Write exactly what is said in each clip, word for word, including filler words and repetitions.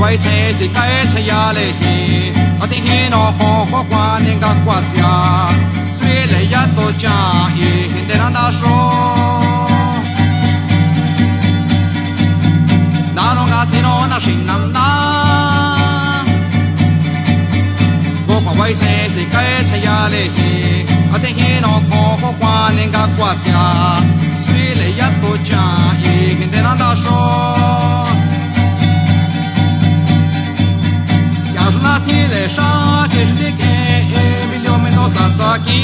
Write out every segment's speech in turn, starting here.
Kuai tse tsi kai tse ya le ji, a ti ji no ko ko kua ni nga kua tsia. Sui le ya to cha i ji nte na nda so. Na no nga ti no na shin na na. Ko kua kuai tse tsi kai tse ya le ji, a ti ji no ko ko kua ni nga kua tsia. Sui le ya to cha i ji nte na nda so. Ya su na ti le sa ke si ke e mi lio mi no sa tsa ki.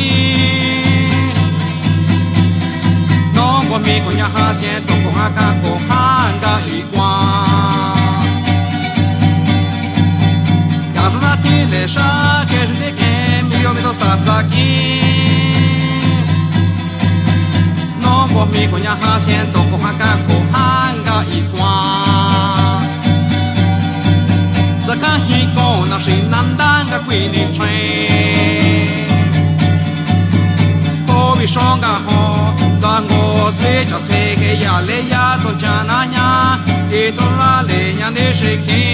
No ko mi ko nya ha sien to ko ha ka ko ha nga i kua. Ya su na ti le sa ke si ke e mi lio mi no sa tsa ki. No ko mi ko nya ha sien to ko ha ka ko ha nga i kua. Tsa ka ji ko na shin na nda nga kui ni chwe. Ko bi so nga ho, tsa ngo sui cha se ke ya le ya to cha na nya, ki to ra le nya ni shi ki.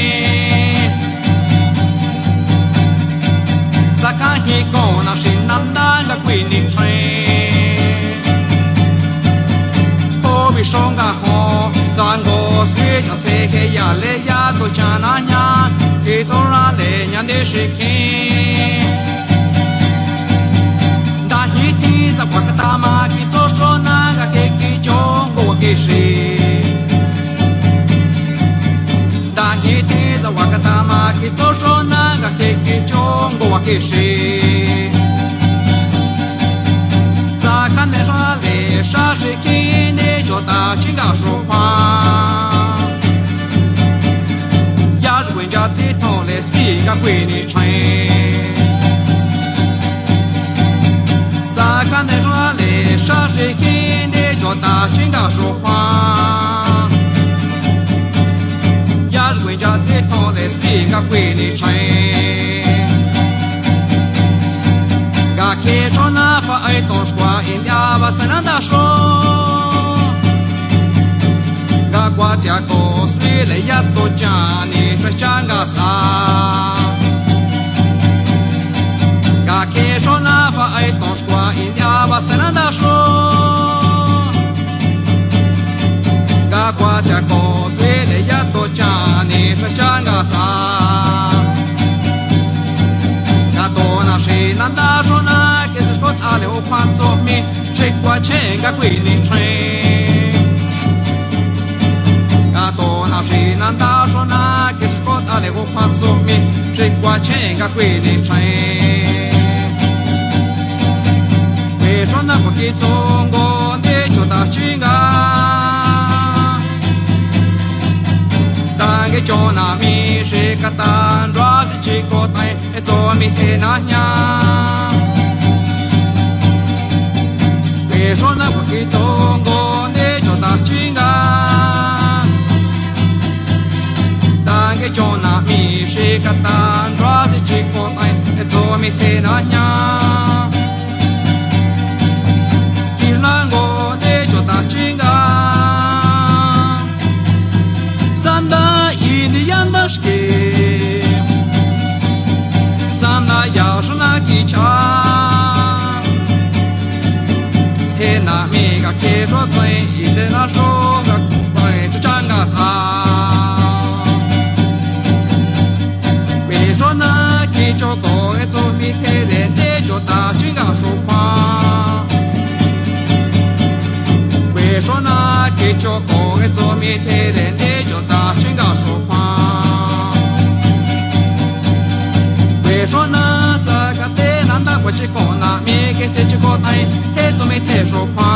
Tsa ka ji ko na shin na nda nga kui ni chwe. Ko bi so nga ho, tsa ngo sui cha se ke ya le ya to cha na nya, ki to ra le nya ni shi ki. Nda ji ti tsa kua ka ta ma ki tso so na nga ke ki cho ngo wa ki shi. Nda ji ti tsa kua ka ta ma ki tso so na nga ke ki cho ngo wa ki shi. Tsa ka ne sa le sa shi ki ne cho ta chi nga so kua. Ya ru ya ti to le si nga kui ni chwe. Tsa ka ne sa le sa shi ki ne cho ta chi nga so kua. Ya ru ya ti to le si nga kui ni chwe. Nga ke so na fa ai to skua in ya ba sa na nda so. Nga kua tsia ko sui le ya to cha ni sa cha nga sa. Nga ke so na fa ai to skua in ya ba sa na nda so. Nga kua tsia ko sui le ya to cha ni sa cha nga sa. Nga to na shin na nda so na ke se ko ta le o kua tso mi. Shi kua che nga kui ni chwe. Nga to na shin na nda so na ke se ko ta le o kua tso mi. Shi kua che nga kui ni chwe. Kue so na kua ki tso ngo nte cho ta chi nga. Ta nge cho na mi shi ka ta nrua si chi ko tai. E tso mi the na nya. Kue so na kua ki tso ngo nte cho ta chi nga. Ta nge cho na mi shi ka ta nrua si chi ko tai. E tso mi the na nya. Ki na ngo nte cho ta chi nga. Sa nda i ni ya nda ke. Sa nda ya so na ki cha. He na mi ga ke so tsai i de na so ga tsai cha cha nga sa. Kue so na ki cho ko e tso mi the le nte cho ta chi nga so kua. Kue so na ki cho ko e tso mi the le nte cho ta chi nga so kua. Kue so na tsa ka te na nda kua chi ko na mi ke se chi ko tai he tso mi the so kua.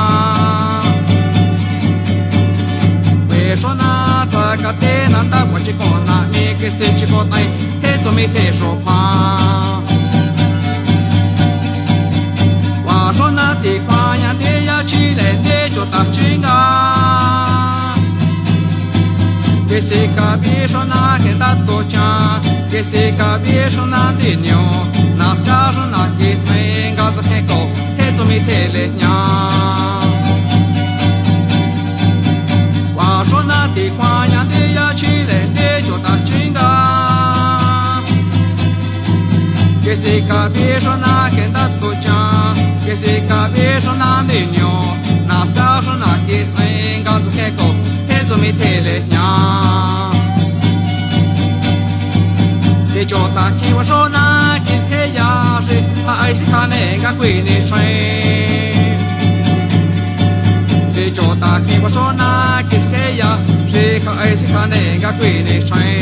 Kue so na tsa ka te na nda kua chi ko na mi ke se chi ko tai. He tso mi the so kua. Kua so na ti kua ya nte ya chi le nte cho ta chi nga. Ke si ka bi so na ke ta to cha. Ke si ka bi so na nti nio. Na ska so na ki sai nga tsa he ko. He tso mi the le nya. Kua so na ti kua ya nte ya chi le nte cho ta chi nga. Kabixona kenda tuchan, kesi kabixona ndiño, naska xona kis'e nga tsukeko, je tsumi tele jña. Te chota kiwa xona kiskeya xi, ja ai si kane nga kui ni chai. Te chota kiwa xona kiskeya xi, ja ai si kane nga kui ni chai.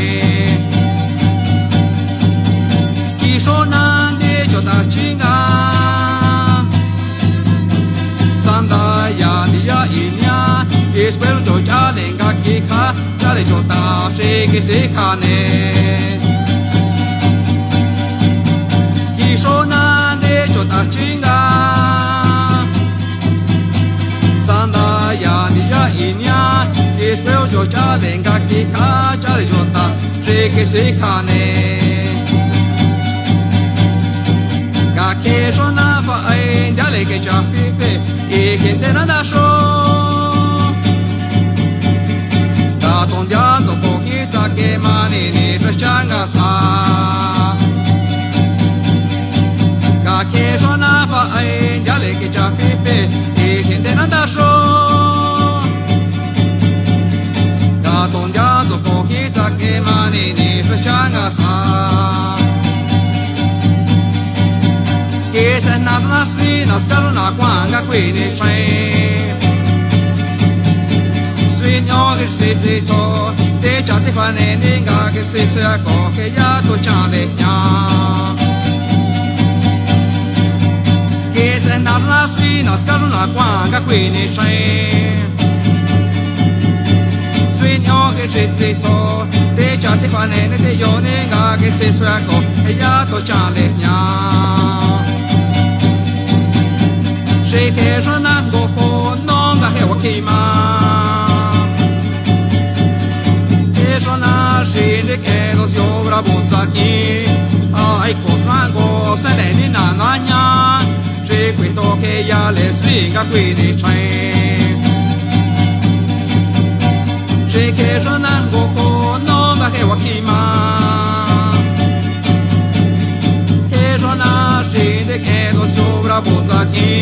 Kixona nde chota chinga. Sanda ya ni ya iña. Iskuero cho chale nga kikha. Chale chota shi kisi khane. Kixona nde chota chinga. Sanda ya ni ya iña. Iskuero cho chale nga kikha. Chale chota. Rikisi khane. Nga khe xona fa'ai, ndale ke cha fife, i gente nanda xo. Nga ton dia zo ko ki tsa ke mani ni tra cha nga sa. Nga khe xona fa'ai, ndale ke cha fife, i gente nanda xo. Ka ton ya zo ko ki tsa ke mani ni sa sha nga sa. Ki se na na sui na ska na kwa nga kui ni chai. Sui nyo ki si si to. Te cha te fa ne ni nga ki si sui ko ke ya to cha le nya. Ki se na na sui na ska na kwa nga kui ni chai. Sui nyo ke shi tsi to, te cha te fa ne ne te yo ne nga ke se sua ko, e ya to cha le nya. Shi ke shona ngo ko no nga he wa ki ma. Ke shona shi ne ke los yo bra bo tsa ki. Ai ko shona ngo se ne ni na na nya. Shi kui to ke ya le sui nga kui ni chai. Shi ke shona ngo ko no nga he wa ki ma. Ke shona shi de ke lo so bra bo tsa ki.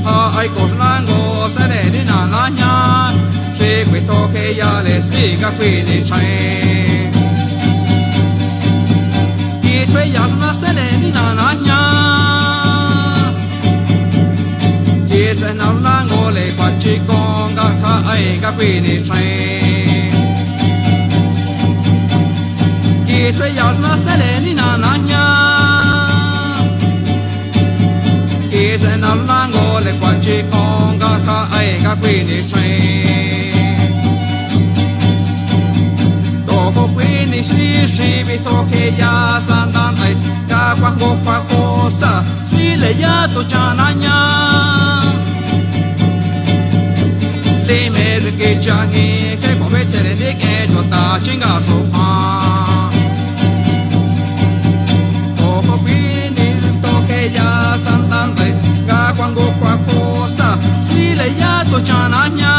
Ha ai ko shona ngo se de ni na na nya. Shi kui to ke ya le sui nga kui ni chai. Ki tue ya shona se de ni na na nya. Ki se na na ngo le pa chi ko nga kha ai nga kui ni chai. Ki tue ya na se le ni na na nya. Ki se na na ngo le pa chi ko nga kha ai nga kui ni chai. To ko kui ni shi shi bi to ke ya san dan ai. Ka kwa ngo kwa ko sa. Sui le ya to cha na nya. Le me ri ke cha ngi ke ko ve che le ni ke to ta chin ga sho pa. To ko pi ni to ke ya san dan le ga kwa ngo kwa ko sa. Sui le ya to cha na nya.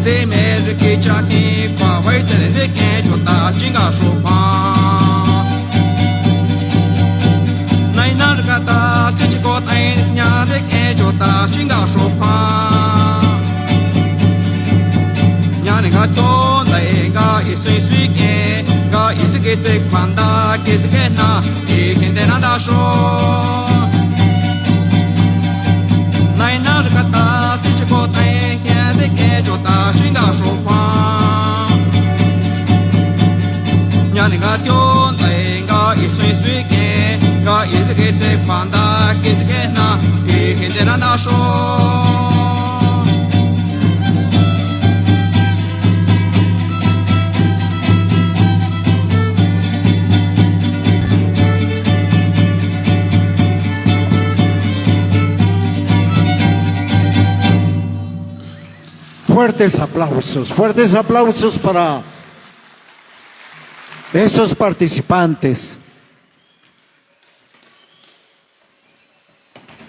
Te me ri ki cha ki pa wai che le ke cho ta chin ga sho pa. Nai na ri ka ta se chi ko tai nya le ke cho ta chin ga sho pa. Nya ne ga to dai ga i sui sui ke ga i se ke tse kwanda ke se ke na. Ki gente na da sho. Nai na ri ka ta si chi ko tai ke de ke cho ta chin ga sho pa. Nya ni ga tio tai ga i sui sui ke ga i se ke tse kwanda ke se ke na. Ki gente na da sho. Fuertes aplausos, fuertes aplausos para estos participantes.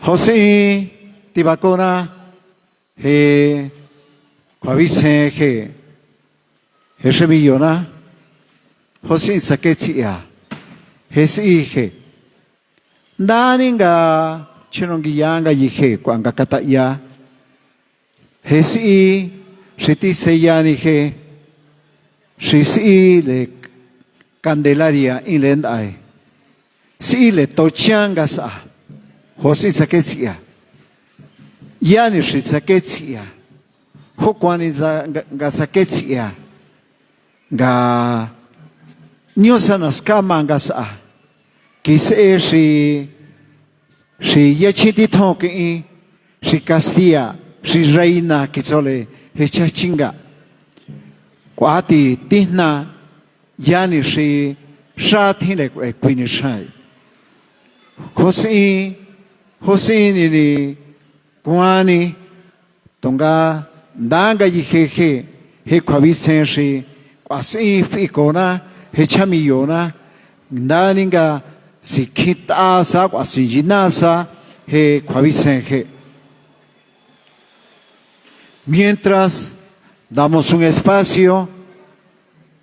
José Tibacona, je Juavise, je Jesús Millona, José Saquechia. Je si'i je. Ndani nga chino ngiya nga yije kua nga kata'ya. Je si'i xi tiseyani je. Xi si'i le Candelaria in le nda'e. Si'i le tochian nga sa'a. Jo si'i tsaketsia. Yani xi tsaketsia. Jo kuani nga tsaketsia. Nga niu sana skama nga sa'a. Kise'e xi, xi yachin titjon ki'in, xi Castilla, xi reina kitsole, je chachinga. Kuati tijna, yani xi xa tjinle kuini xai. Josín, Josín ni kuani, tunga nda nga yijeje, je kjuavisen xi, kuasin fikona, je chamiyona, ndani nga sikjintasa, kuasin yinasa, je kjuavisen je. Mientras damos un espacio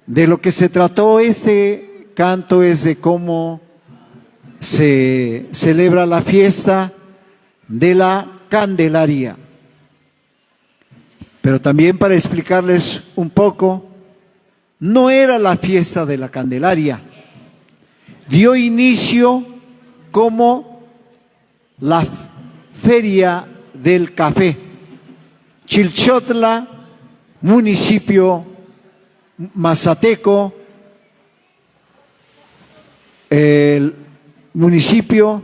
de lo que se trató este canto es de cómo se celebra la fiesta de la Candelaria. Pero también para explicarles un poco, no era la fiesta de la Candelaria. Dio inicio como la Feria del Café. Chilchotla, municipio mazateco, el municipio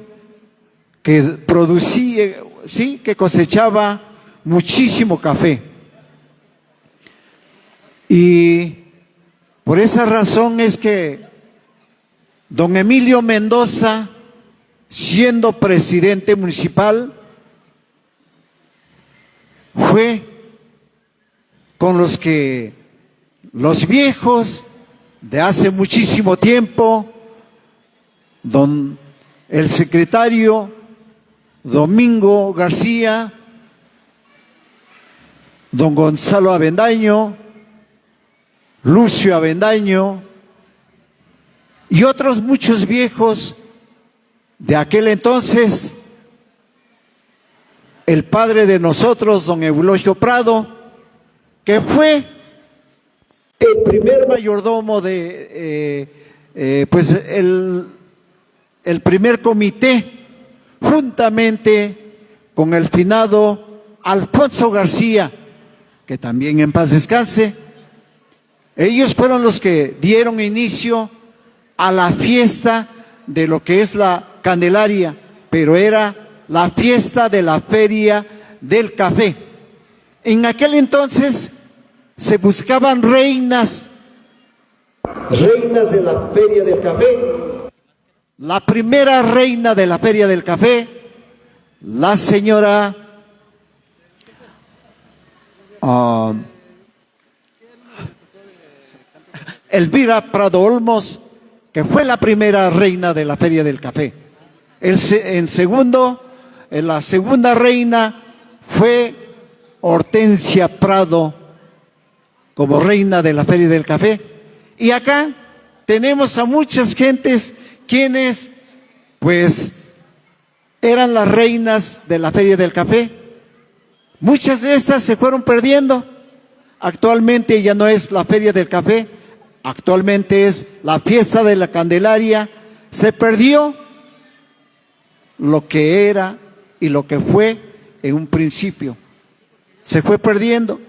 que producía, sí, que cosechaba muchísimo café. Y por esa razón es que don Emilio Mendoza, siendo presidente municipal, fue con los que los viejos de hace muchísimo tiempo, don el secretario Domingo García, don Gonzalo Avendaño, Lucio Avendaño y otros muchos viejos de aquel entonces, el padre de nosotros, don Eulogio Prado, que fue el primer mayordomo de, eh, eh, pues el, el primer comité, juntamente con el finado Alfonso García, que también en paz descanse. Ellos fueron los que dieron inicio a la fiesta de lo que es la Candelaria, pero era la fiesta de la Feria del Café. En aquel entonces se buscaban reinas, reinas de la Feria del Café. La primera reina de la Feria del Café, la señora, ah, Elvira Prado Olmos, que fue la primera reina de la Feria del Café. El se-, en segundo, en la segunda reina fue Hortensia Prado, como reina de la Feria del Café. Y acá tenemos a muchas gentes quienes, pues, eran las reinas de la Feria del Café. Muchas de estas se fueron perdiendo. Actualmente ya no es la Feria del Café, actualmente es la fiesta de la Candelaria. Se perdió lo que era y lo que fue en un principio. Se fue perdiendo.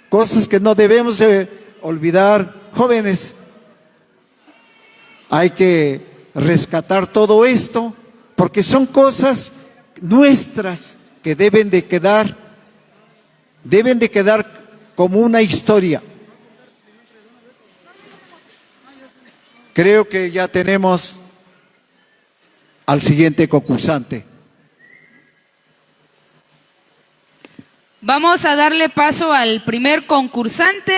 Cosas que no debemos de olvidar, jóvenes. Hay que rescatar todo esto porque son cosas nuestras que deben de quedar, deben de quedar como una historia. Creo que ya tenemos al siguiente concursante. Vamos a darle paso al primer concursante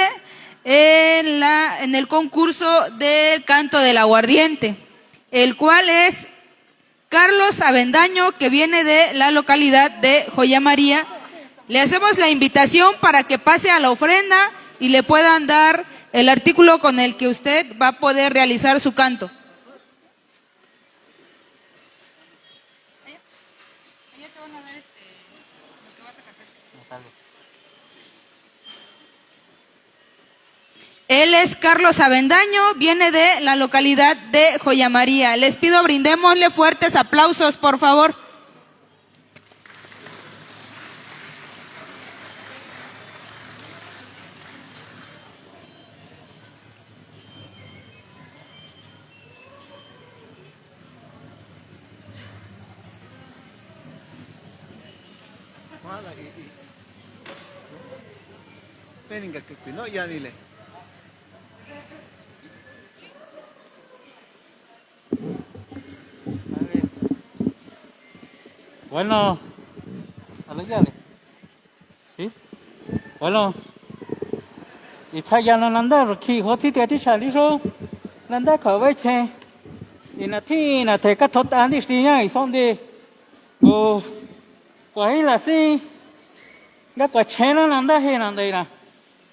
en la, en el concurso del canto del aguardiente, el cual es Carlos Avendaño, que viene de la localidad de Joya María. Le hacemos la invitación para que pase a la ofrenda y le puedan dar el artículo con el que usted va a poder realizar su canto. Él es Carlos Avendaño, viene de la localidad de Joya María. Les pido brindémosle fuertes aplausos, por favor. Pe ni nga kekuino yani le. Bueno, a la ya le. Sí. Bueno. Ithaya no nanda rukhi ho thi tia thi chali so. Nanda kha bai che. Ina thi na the ka thot an di sti nya i son de. Go. Kwa hi la si. Nga kwa che na nanda he na ndai na.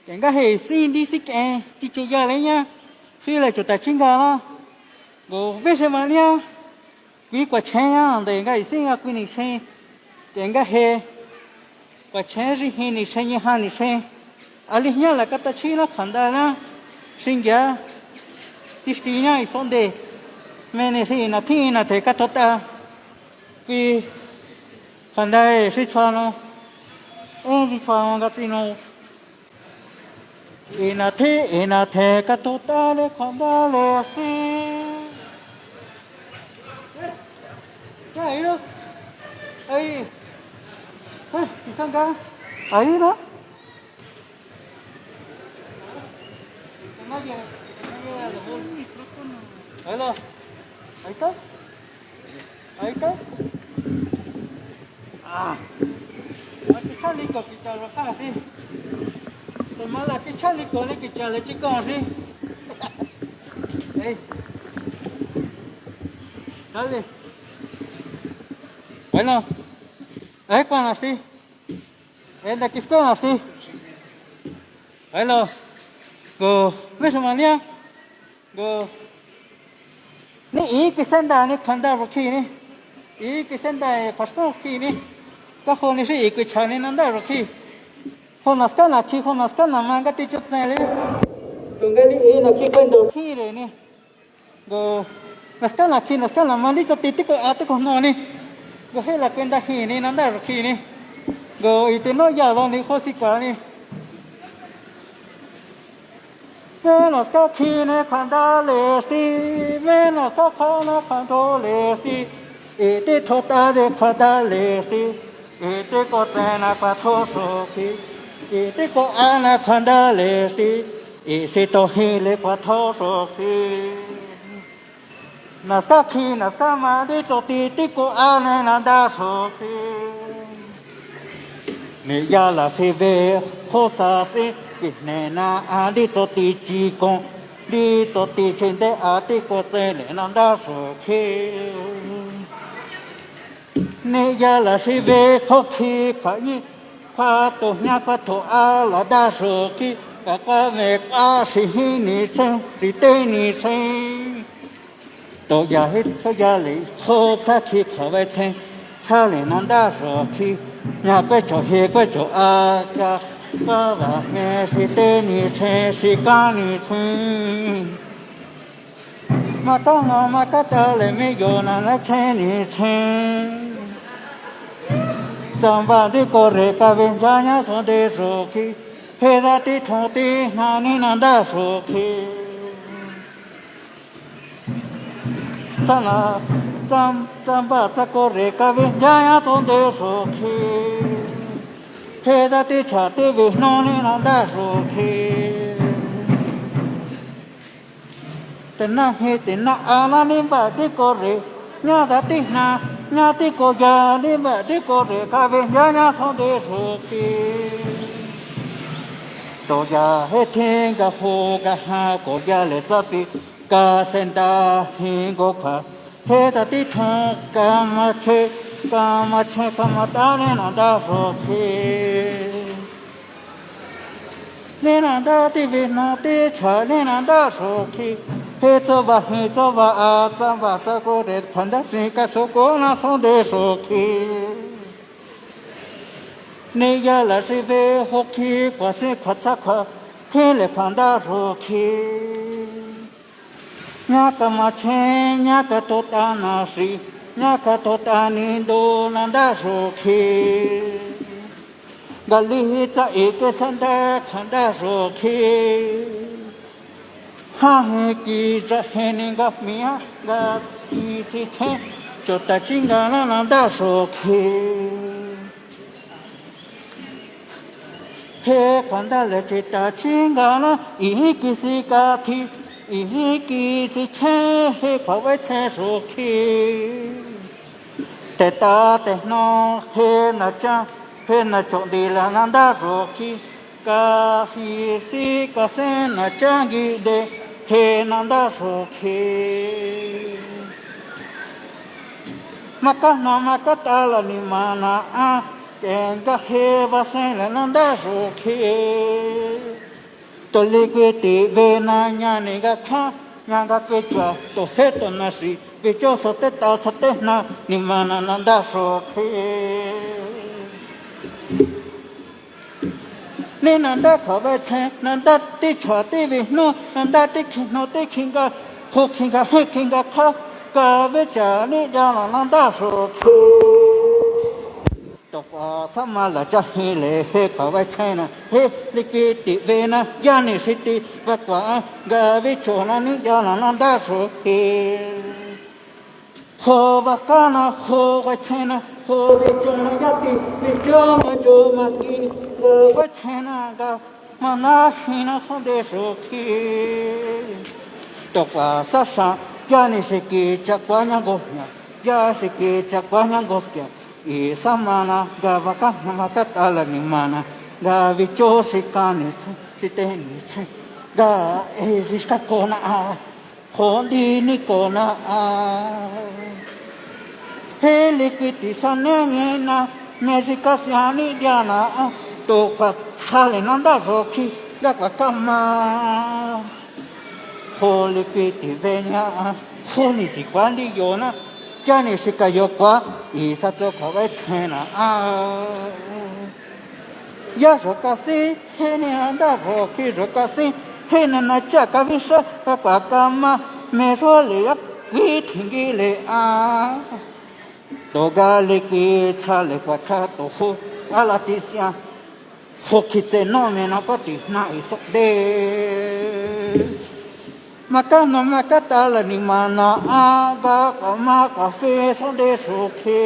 Ke nga he si ndi si ke ti chu ya le nya. Fi le chu ta chinga la. Go ve se ma nya. Kui k'uachjen ña nt'e nga isin nga kui nixen, ke nga je k'uachjen xi jin nixen ñeja nixen. A li jña la katachjí na kjuanda na xi nkia tixti ña isonde. Mene xi ina tjin ina te katjot'a kui kjuanda xi tsjuano, xi tsjuano nga ts'ino. Ina tji ina tje katut'are kjuandale xi. Ahí, ¿no? Ahí. Ah, quizá acá. Ahí, ¿no? Ahí lo. Ahí está. Ahí está. Ah. Kichá liko kicha lo ka sí. Te mala kichá liko le kicha le chikon sí. Ey. Dale. Bueno. Ahí cuando sí. Enda kiskon así. Bueno, go, me su manía. Go. Ni i kisenda ni kjuanda rukhi ni. I kisenda e paskon rukhi ni. Ka jo ni xi i kichha ni nanda rukhi. Jo naska na khi, jo naska na ma nga ti chutsen le. Tunga ni i na khi kuendo khi re ni. Go, naska na khi, naska na ma ni choti ti ko a ti ko no ni. Go, je la kuenda hi ni nanda rukhi ni. Go, i ti no ya lo ni jo si ka ni. Menos ka khi ne kjuanda le sti, menos ka kho ne kjuanda le sti, i ti thota de kjuanda le sti, i ti ko tsena kjua tho so khi, i ti ko ana kjuanda le sti, i si to hi le kjua tho so khi. Naska khi, naska ma di to ti ti ko a ne nanda so khi. Ni ya la si ve ho sa si ki ne na a di to ti chi kon, di to ti chi nde a ti ko tse le nanda so khi. Ni ya la si ve ho khi kha ni kha to nya kha to a la da so khi, ka ka me ka si hi ni chen, si te ni chen. To ya hi to ya le ho sa khi kha ve chen, sa le nanda so khi, nya kwe cho he kwe cho a ka, ka va me si te ni chen, si ka ni chen. Ma ka no ma ka ta le mi yo na na chen ni chen. Tsamba di ko re ka ve ya nya so de so khi, he da ti thon ti na ni nanda so khi. Tsana, tsam, tsamba tsa ko re ka ve ya nya so de so khi. He da ti cha ti ve no ni nanda so khi. Te na hi te na a na ni ba ti ko re, nya da ti na, nya ti ko ya ni ba ti ko re ka ve ya nya so de so khi. To ya he thin ga ho ga ha ko ya le tsa ti, ka senda hi go kha, he da ti thon ka ma khe, ka ma che ka ma ta ne nanda so khi. Ni nanda ti vi no ti cha ni nanda so khi. He tso va hi tso va a tsa va tsa ko re phanda si ka so ko na so de so khi. Ni ya la si ve ho khi kha si kha tsa kha. Tjinle kjua nda xukji, ña kama chjen, ña ka tot'a naxi, ña ka tot'a nindu na nda xukji. Nga liji tsa i ke sende kjua nda xukji. Ja je ki ya je ni nga jmia nga ki si chjen, chuta chinga na na nda xukji. Je kjua nda le chita chinga na, i ji ki si ka thi, i ji ki si chjen, je kjua bai tsen xukji. Te ta te jno, je na cha, je na chon di la na nda xukji. Ka ji si ka sen na cha ngi de, je na nda xukji. Ma ka jno ma ka t'a la ni ma na a, ke nga je ba sen la na nda xukji. To li kui ti ve na ña ni nga kja, ña nga kui cha, to je to na si, vi cho sa te ta sa te jna, ni ma na na nda xukji. Ni na nda kjua bai tsen, na nda ti cha ti vi jno, na nda ti kji jno ti kji nga, kju kji nga, je kji nga kja, ka ve cha ni ya na na nda xukji. To kua sa ma la cha ji le je kjua bai tsen na, je li kui ti ve na, ya ni si ti va kua, nga vi cho na ni ya na na nda xukji. Jo va ka na, jo bai tsen na, jo vi cho na ya ti, vi cho ma cho ma ki, jo bai tsen na nga ma na ji na so de xukji. To kua sa sa, ya ni si ki cha kua ña ngo ña, ya si ki cha kua ña ngo skia. I sa ma na nga va ka jno ma ka t'a la ni ma na, nga vi cho si ka ni chjen, si te ni chjen, nga e vi ska ko na a, jo ndi ni ko na a. Je li kui ti sa ne ni na, me si ka sia ni ya na a, to kua tsa le na nda xukji, nga kua ka ma. Jo li kui ti ve ña a, jo ni si kua ndi yo na, ya ni si ka yo kua, i sa tso kjua bai tsen na a. Ya xo ka si, je ni na nda xukji xo ka si, je ni na cha ka vi sa, ka kua ka ma, me so le ya kui thingi le a. To ga le kui tsa le kua tsa to jo, a la ti sia. Jo kji tse no me na kua ti jna i so de. Ma ka no ma ka t'a la ni ma na a, ga kua ma kua fe so de xukji.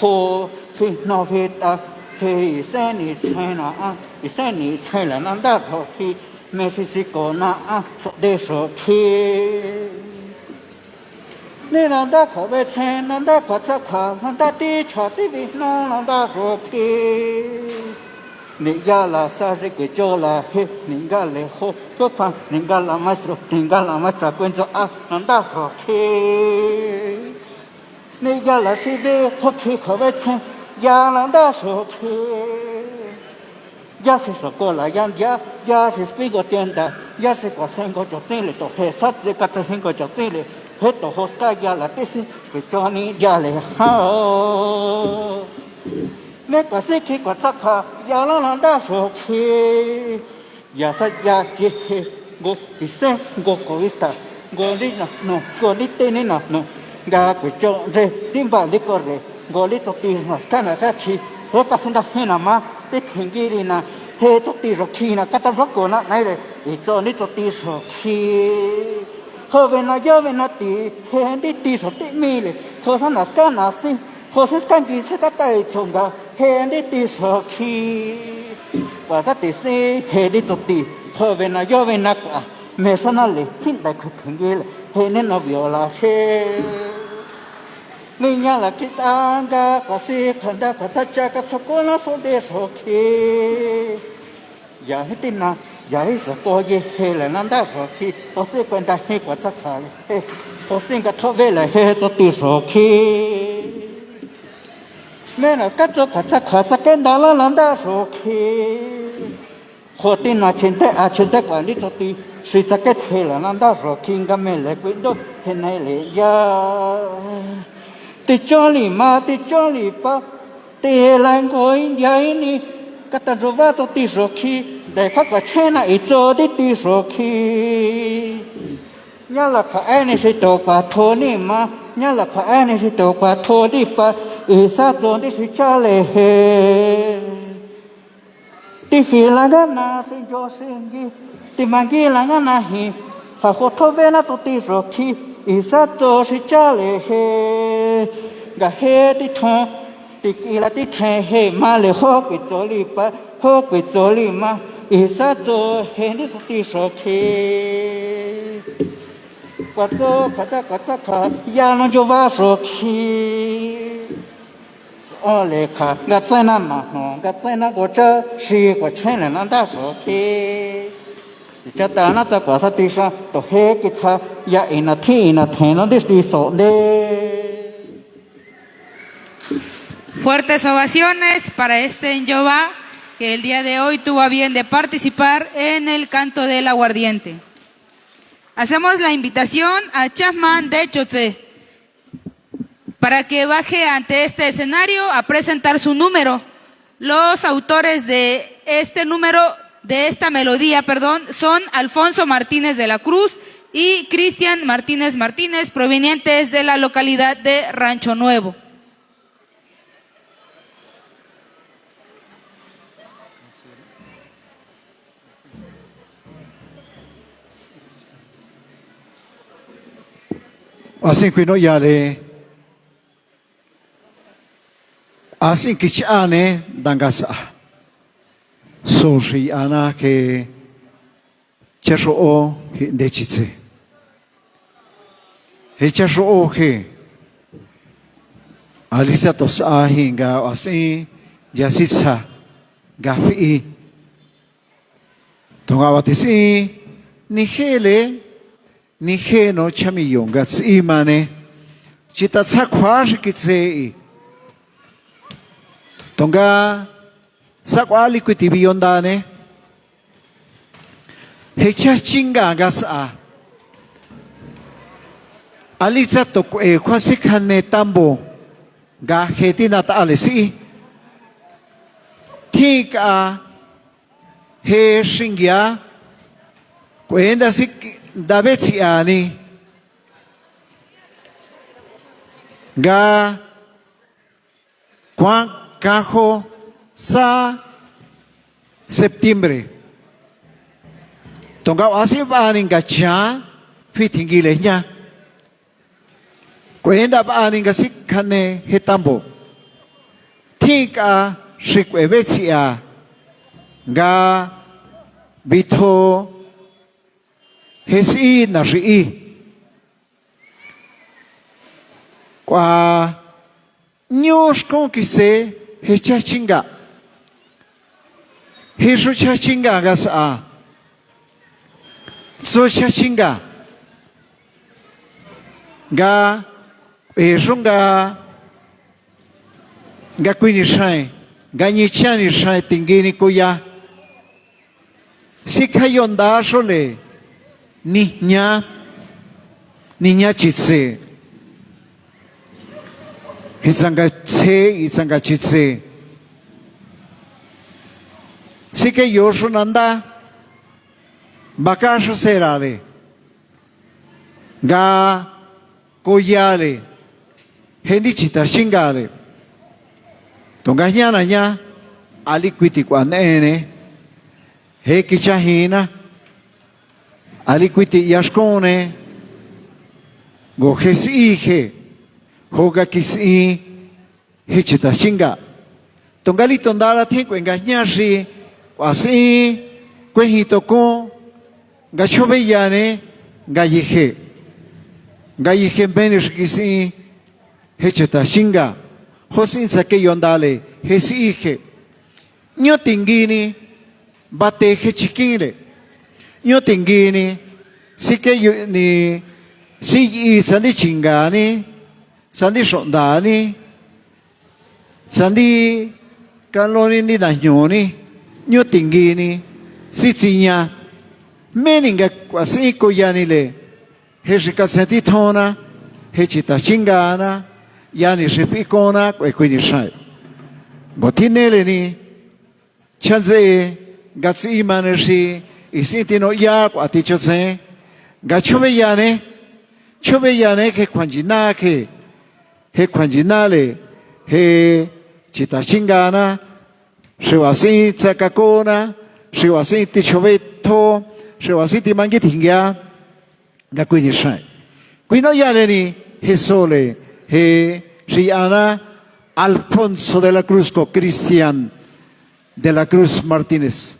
Jo fi jno fi t'a, je i sen ni chjen na a, i sen ni chjen la na nda xukji, me si si ko na a, so de xukji. Ni na nda kjua bai tsen, na nda kjua tsa kjua, na nda ti cha ti vi jno, na nda xukji. Ni ya la sa ri kui cho la je, ni nga le jo, ko kjua, ni nga la maestro, ni nga la maestra, kuen tso a, na nda xukji. Ni ya la si vi, jo kji kjua bai tsen, ya na nda xukji. Ya si so ko la ya ndia, ya si spi ko tienda, ya si kua sen ko cho tsin le to je sa tse ka tse hin ko cho tsin le, je to jo ska ya la ti si, kui cho ni ya le ja o. Me kua si kji kua tsa kjua, ya la na nda xukji. Ya sa ya ki je, ngo ti sen, ngo ko vista, ngo li na no, ngo li te ni na no, nga kui cho re, ti va li ko re, ngo li to ti na ska na ka kji, je ka si nda je na ma, ti kji ngi li na, je to ti xukji na, ka ta ro ko na nai le, i tso ni to ti xukji. Jo ve na yo ve na ti, je ndi ti xo ti mi le, jo sa na ska na si, jo si ska ngi se ka ta i tso nga, je ndi ti xukji. Kua sa ti si, je ndi tso ti, jo ve na yo ve na kua, me sa na le, si ndai kjua kji ngi le, je ne no vio la je. Ni ña la ki ta nga kua si kjua nda kjua tsa cha ka so ko na so de xukji. Ya ji ti na, ya ji so ko ye je la na nda xukji, o si kua nda ji kua tsa kjua le je, o si nga tho ve la je tso ti xukji. Me na ska tso kjua tsa kjua tsa ke nda la na nda xukji. Kjua ti na chente a chente kua ni tso ti, si tsa ke tse la na nda xukji nga me le kui ndo, je nai le ya. Ti cho li ma, ti cho li pa, ti la ngo i ya i ni, Kata nyuva tso ti so khi, de kha ka chena i tso ti ti so khi. Ña la kha eni si to ka tho ni ma, ña la kha eni si to ka tho ni pa, i sa tso ti si cha le he. Ti hi la gana si nyo si ngi, ti ma ngi la gana hi, ha ho tho ve na tso ti so khi, i sa tso si cha le he. Nga he ti thon, ti ki la ti then he ma le ho ki tso li pa, ho ki tso li ma, i sa tso he ni tso ti so khi. Kwa tso kha ta kwa tsa kha, ya no yo va so khi. O le kha, nga tsaina ma no, nga tsaina ko cha, si ko chen le na nda so khi. Ti cha ta na ta kwa sa ti sa, to he ki tsa, ya i na thi i na then no dis ti so de. Fuertes ovaciones para este Nyoba que el día de hoy tuvo a bien de participar en el canto del aguardiente. Hacemos la invitación a Chajman de Chotse para que baje ante este escenario a presentar su número. Los autores de este número, de esta melodía, perdón, son Alfonso Martínez de la Cruz y Cristian Martínez Martínez, provenientes de la localidad de Rancho Nuevo. Asin kui no ya le. Asin kichane dangasa. So si ana ke. Cha so o hi nde chitse. He cha so o he. Alisa to sa hi nga asin ya si tsa nga fi. To nga wa ti si ni he le, ni he no cha mi yo nga tsi ma ne. Chi ta tsa khwa si ki tse i. To nga sa kwa li kwi ti bi yo nda ne. He cha chinga nga sa. Ali tsa to kwe khwa si khane tambo. Nga he ti na ta le si. Thi ka he singia. Kwe nda si nda be tsi ani. Nga Kuan kajo sa septiembre. To nga wa si ba ni nga cha fi thingi le nya. Kuenda ba ni nga si khane he tambo. Thi ka si kue be tsia nga bitho he si na si i. Kua ñu skon kise he cha chinga. He su cha chinga nga sa. Su cha chinga. Nga he su nga nga kui ni sai. Nga ñi cha ni sai tingi ni kuya. Sikha yonda sole, nijña, nijña chitse. Hitsanga tse, hitsanga chitse. Sike yosu nanda, baka su serale. Nga koyale, he ndi chita shingale. Tunga jñana ña, ali kuiti kua nene. He kichajina. Ali kuiti yaxkone. Go he si he. Hoga kisi. He chita shinga. Tunga li tundala thin kue nga jña si. Kua si. Kue jito kun. Nga chobe yane. Nga yije. Nga yije mbeni si kisi. He chita shinga. Ho si nsa ke yondale. He si ije. Ñu tingini. Bate he chikinle. Ñu tingini. Si ke yu ni. Si yi sandi chingani. Sandi sondani. Sandi kaloni ndi na jñuni, ñu tingini, si tsiña, meni nga kua si koyani le, he si kasen tithona, he chita chingana, yani si pikona, kue kuini sai. Ngo tinele ni, chantse nga ts'í mane xi is'ín tinu'yá k'ua tichutseén. Nga chjúbeyane, chjúbeyane je kjuanyina'á je, je kjuanyina'á le, je chitaxchínganá, xi was'ín tsakakóná, xi was'ín tichjubetjó, xi was'ín timangítjingiá. Nga kui nixain, kui nu'yaleni je sole, je xi yaná Alfonso de la Cruz ko Cristian de la Cruz Martínez.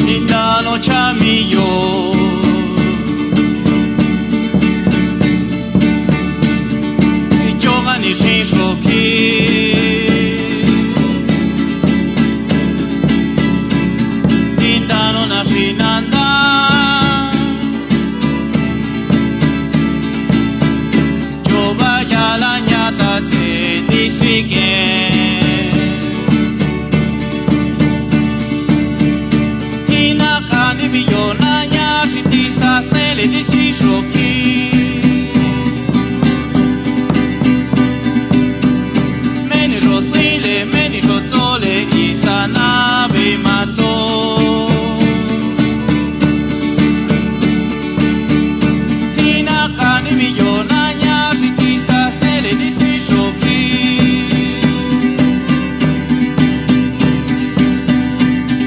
Tindano chamiyo, ichoga ni shin shoki. Tindano na shinanda. Choba yala ñata te disike. Tina kani mi yona ña shiti sasele disi shoki. Meni rosile, meni rotsole, isana be matso. Tina kani mi yona ña shiti sasele disi shoki.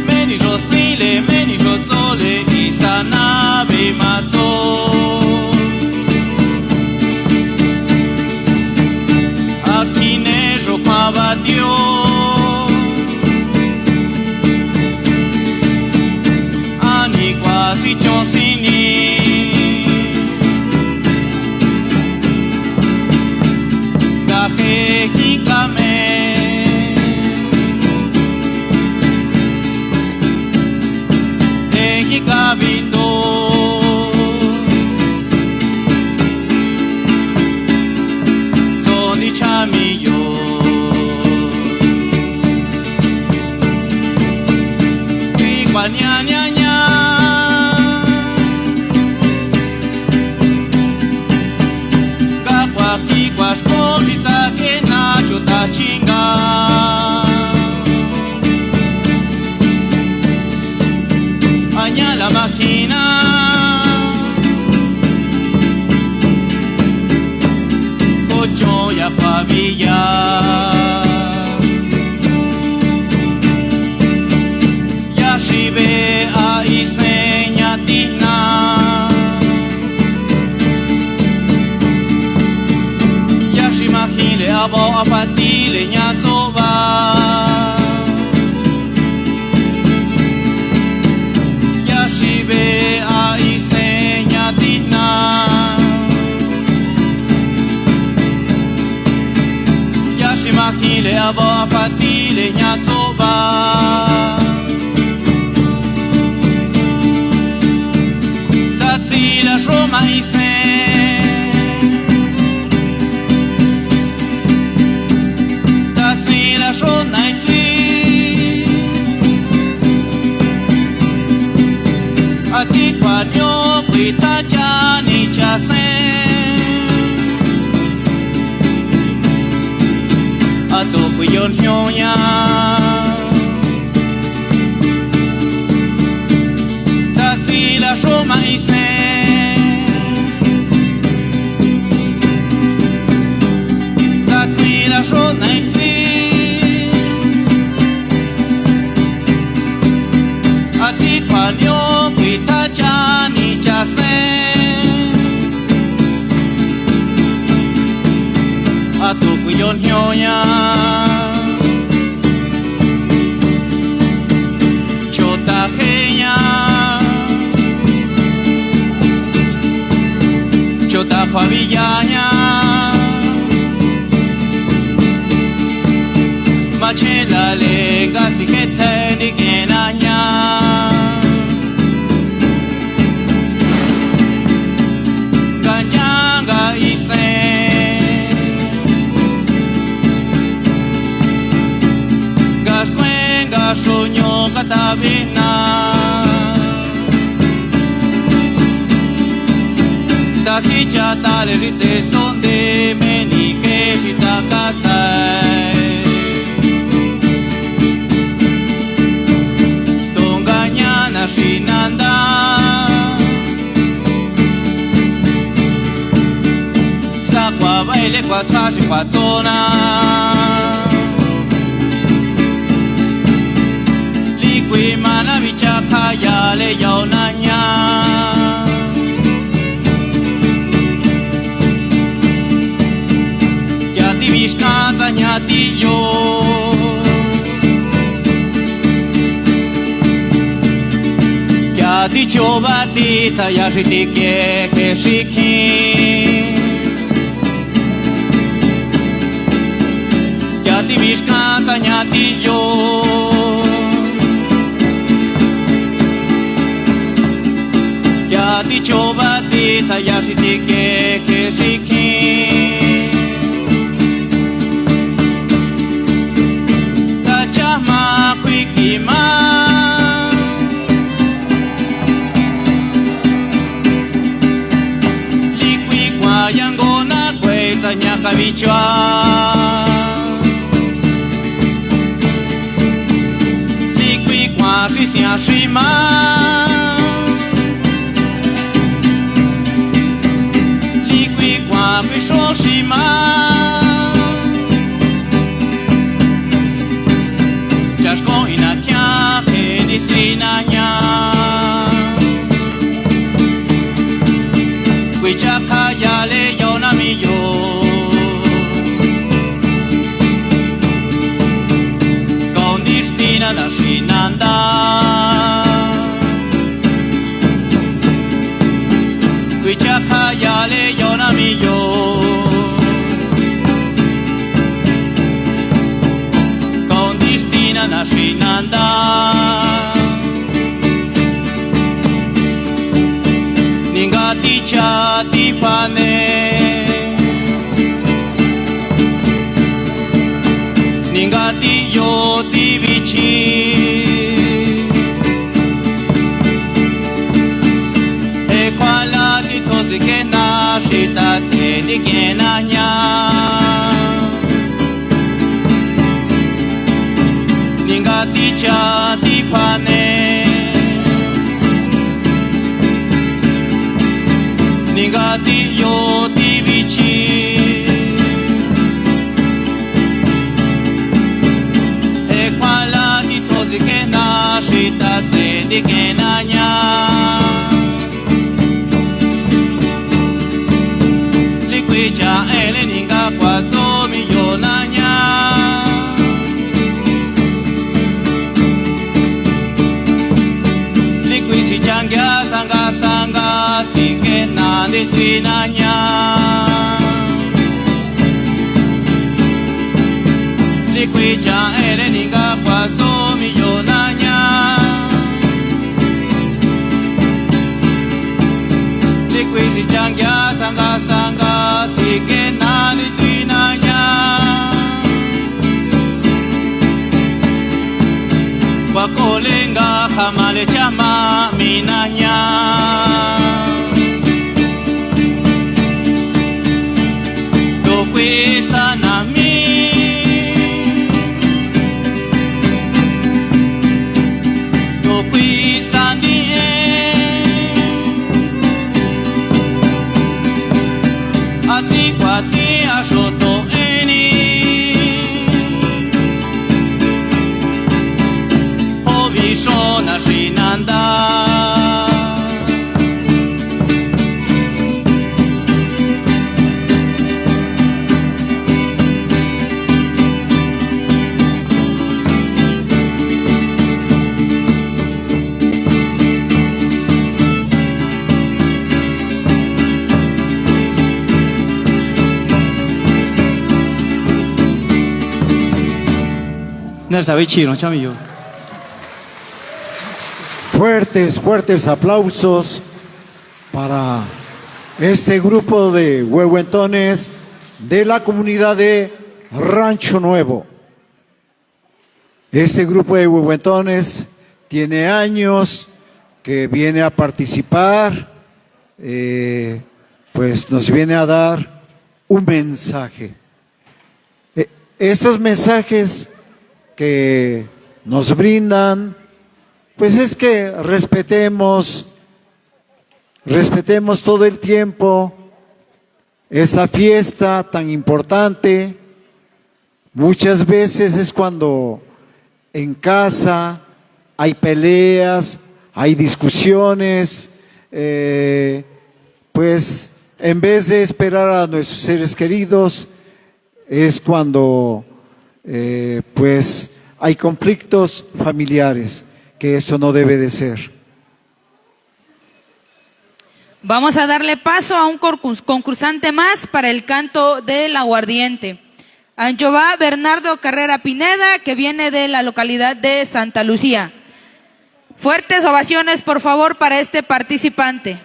Meni rosile, meni rotsole, isana be matso. Akine rokaba Dios. Ani kwasi chonsini. Kaje jikame. Te jikabindo. Toni chamiyo. Kikua ña ña ña. Kakua kikua shko shitsake na chuta chinga. Aña la magina. Kocho ya pabilla. Yashibe a iseña tina. Yashi majile abo apatile ña tsoba. Yashibe a iseña tina. Yashi majile abo apatile ña tsoba. Tsatsila shoma isen. Tsatsila shona itsi. Atsi kua nio kui tacha ni chasen. Ato kui yo nioña. Tsatsila shoma isen. Tsatsila shona itsi. Atsi kua nio kui tacha ni chasen. Ato kui yo nioña. Chota jeña. Chota kua villaña. Machela le ngasi jete ni kenaña. Sichajtale xi tse sonde, meni ke xi tsakasai. Tunga ñana xi nanda. Sakua baile kua tsa xi kua tsona. Likui mana bicha kaya le yao naña. Kia ti bixka tsaña ti yo. Kia ti choba ti tsaya xi ti ke ke xi khin. Kia ti bixka tsaña ti yo. Kia ti choba ti tsaya xi ti ke ke xi khin. Tsa chama kui kima. Likui kua yango na kue tsaña kabichua. Likui kua xi sia xi ma. Likui kua kui xo xi ma. Chaxko ina kia je ni sina ña. Kui chakaya le yao na mi yo. Kau ndistina na xi nanda. Kui chakaya le yao na mi yo. Kau ndistina na xi nanda. Ninga ti cha ti pane. Ninga ti yo ti bichi. E kua la ti to si ke na xi ta tse ni ke na ña. Ninga ti cha ti pane. Ninga ti yo ti bichi. E kua la ti to si ke na xi ta tse ni ke na ña. Likui cha ele ninga kua tso mi yo na ña. Likui si changia sanga sanga si ke na ni si na ña. Likui cha ele ninga kua tso mi yo na ña. Likui si changia sanga sanga si ke na ni si na ña. Kua ko lenga jama le chama mi na ña. To kui sana mi. To kui sani e. Asi kua ti a xo to eni. Ovi xo na xi nanda. Ner sabe chino chamiyo. Fuertes, fuertes aplausos para este grupo de huehuentones de la comunidad de Rancho Nuevo. Este grupo de huehuentones tiene años que viene a participar, eh, pues nos viene a dar un mensaje. E- Estos mensajes que nos brindan, pues es que respetemos, respetemos todo el tiempo esta fiesta tan importante. Muchas veces es cuando en casa hay peleas, hay discusiones, eh, pues en vez de esperar a nuestros seres queridos, es cuando eh, pues hay conflictos familiares, que esto no debe de ser. Vamos a darle paso a un concurs- concursante más para el canto del aguardiente. Anjová Bernardo Carrera Pineda, que viene de la localidad de Santa Lucía. Fuertes ovaciones, por favor, para este participante.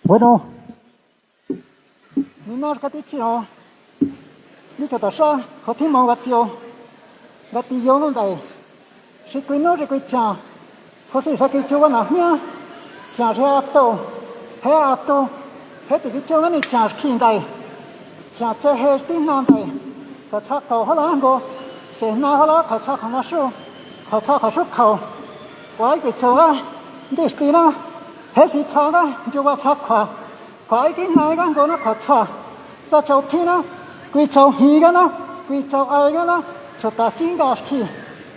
Bueno, nina kati chino, ni chata sha, kho thimo gatio, gati yo no dai, shi kui no shi kui cha, kho si sa ki chuga na hmia, cha shi ato, he ato, he ti ki chuga ni cha khi dai, cha che he sti na dai, ka cha kau hala ngo, se na hala ka cha khana shu, ka cha kha shu kau, wai ki chuga, di sti na, he si cha ga, ju wa cha kha. Khuaí ki nai ga ngo na khuatsua, tsa chau thin na, kui chau hi ga na, kui chau ai ga na, chuta chinga skhi.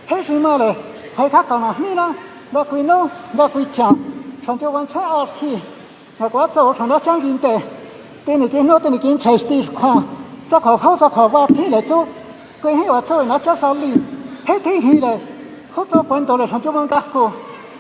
He shi ma le, hai kha kau na hmi na, ga kui no, ga kui cha, chon chu wan sa a skhi. Nga kua chau chon na chang gin te. Te ni ki no, te ni ki chai sti kha. Tsa kha khau, tsa kha wa thi le chu. Kui hi wa chau na cha sa li. He thi hi le. Khu chau kuen to le chon chu wan ga ku.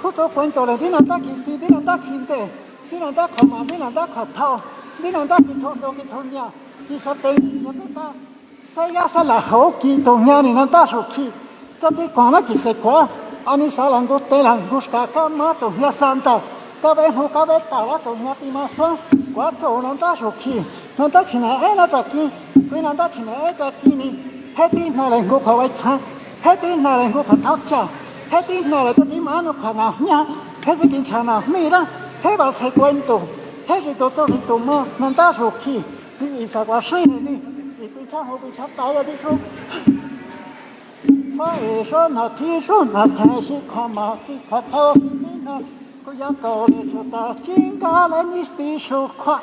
Khu chau kuen to le di na ta ki si, di na ta ki te. Di na ta kha ma, di na ta kha thau, di na ta ki thon do ki thon nya, ki sa te, ki sa tu ta. Sa ya sa la ho ki thon nya ni na ta su ki. Tsa ti kwa na ki se kwa. Ani sa la ngu te la ngu ska ka ma thon nya sa ta. Ka be hu ka be ta la thon nya ti ma sa. Kwa tso na ta su ki. Na ta chi na e na ta ki. Kui na ta chi na e ta ki ni. He ti na le ngu kha wai cha. He ti na le ngu kha thau cha. He ti na le ta ti ma no kha na nya. He se kin cha na mi la. He ba se cuento. He si to to si to mo. Na ta su ki. Ni i sa kwa shi ni ni. I kui cha ho kui cha ta ya di su. Cha e so na ti su na ta si kha ma si kha thau si ni na. Ku ya kau le chuta chinga le ni sti su kha.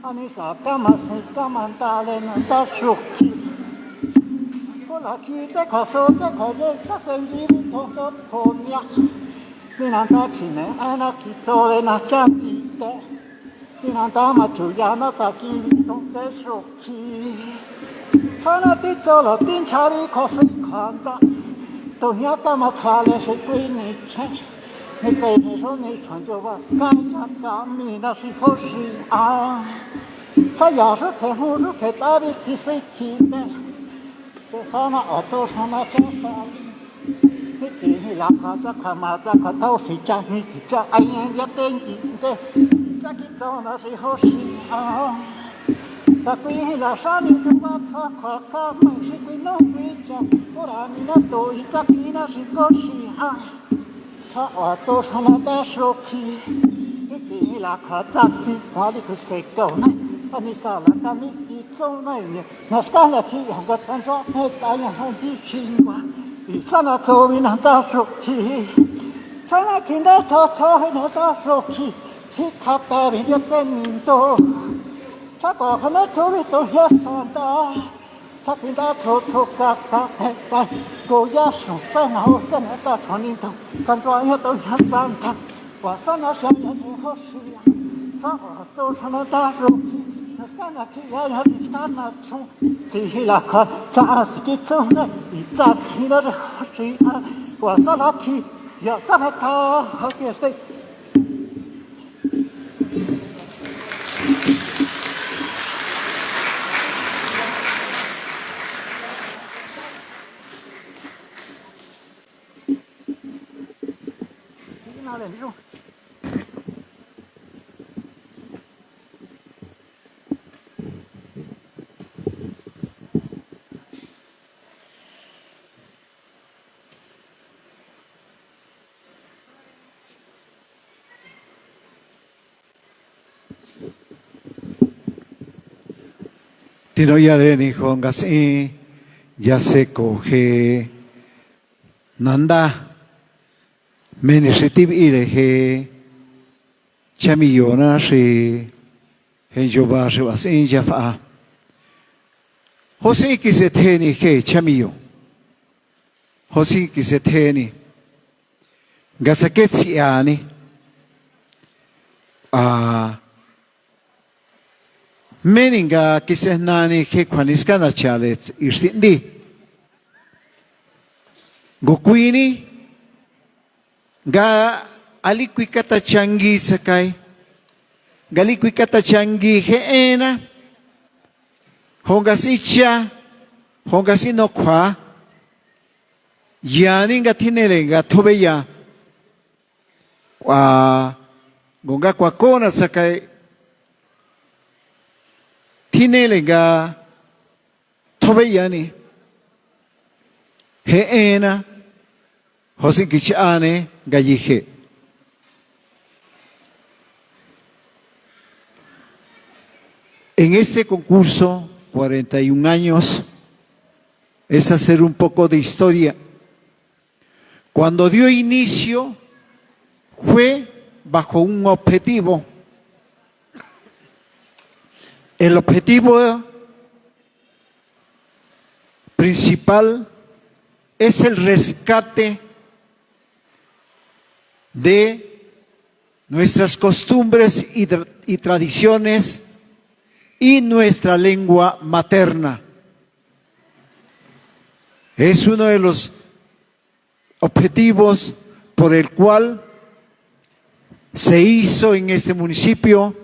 Ani sa ka ma si ka ma ta le na ta su ki. Ku la ki tse kha so tse kha ye ka se ngi ni to to ko nya. Ni na ta chi ne a na ki tso le na cha ki te. Ni na ta ma chu ya na ta ki ni so te su ki. Cha na ti tso lo tin cha ri kho si kha ta. To nya ka ma cha le se kui ni che. Ni pe ni so ni chon jo wa ka ya ka mi na si ho si a. Cha ya su te hu su te ta ri ki si ki ne. Te sa na o tso sa na cha sa li. Ni ki hi la kha cha kha ma cha kha thau si cha hi si cha ai ne ya ten ki te. Sa ki tso na si ho si a. Ta kui hi la sa ni chu ma cha kha ka ma si kui no kui cha. Ku ra ni na to hi cha ki na si ko si ha. Sa a to sa na ta so ki. Ni Tsi la kha tsa tsi kha li kuse kau nai, ani sa la ka ni ki tsou nai ni, na ska na ki ya ga tan jo he ta ya ha di chi ngua. I sa na tsou wi na ta shu ki. Sa na ki na tsa tsa he na ta shu ki. Ki kha ta wi ya te ni do. Sa kwa ha na tsou wi to ya sa ta. Sa ki na tsou tsou ka ka he ta. Ko ya shu sa na ho sa na ta shu ni do. Kan to ya to ya sa ta. Wa sa na sha ya ni ho shi ya. Sa wa tsou sha na ta ro ki. Na ska na ki ya ya ni ska na tsou. Tsi hi la kha tsa a si ki tsou na. I tsa ki na re ho shi a. Wa sa la ki. Ya sa na ta ha ki este. Tino yare ni jo nga si ya se ko je nanda meni xi ti bi le je chamiyo na xi je nyoba xi wa si ya fa. Jo si ki se te ni je chamiyo. Jo si ki se te ni. Nga sa ke tsi a ni. A, meni nga ki se na ni je kua ni ska na cha le i sti ndi. Ngu kui ni. Nga a li kui ka ta changi sa kai. Nga li kui ka ta changi je e na. Jo nga si cha. Jo nga si no kua. Ya ni nga tine le nga thobe ya. Kua, ngu nga kua ko na sa kai. Tine le nga thobe ya ni. Je e na. Jo si ki cha ne nga yi je. En este concurso, cuarenta y un años, es hacer un poco de historia. Cuando dio inicio, fue bajo un objetivo. El objetivo principal es el rescate de nuestras costumbres y tra-, y tradiciones y nuestra lengua materna. Es uno de los objetivos por el cual se hizo en este municipio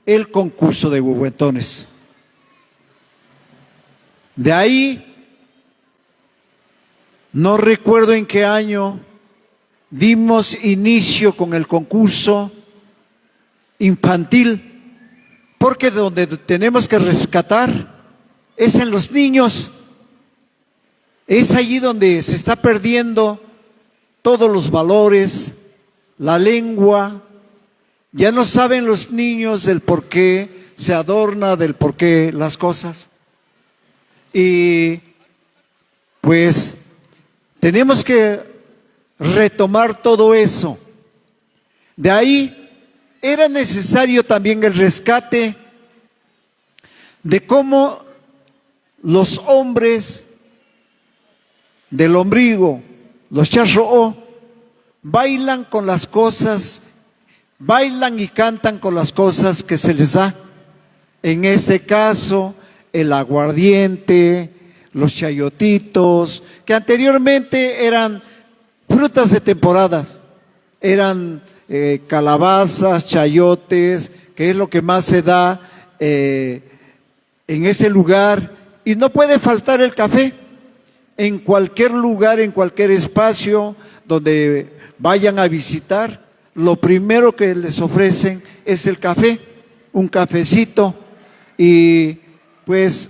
el concurso de huehuentones. De ahí, no recuerdo en qué año dimos inicio con el concurso infantil, porque donde tenemos que rescatar es en los niños. Es allí donde se está perdiendo todos los valores, la lengua. Ya no saben los niños del por qué se adorna, del por qué las cosas. Y, pues, tenemos que retomar todo eso. De ahí era necesario también el rescate de cómo los hombres del ombligo, los chasro'o, bailan con las cosas, bailan y cantan con las cosas que se les da. En este caso, el aguardiente, los chayotitos, que anteriormente eran frutas de temporadas, eran, eh, calabazas, chayotes, que es lo que más se da, eh, en ese lugar. Y no puede faltar el café. En cualquier lugar, en cualquier espacio donde vayan a visitar, lo primero que les ofrecen es el café, un cafecito. Y, pues,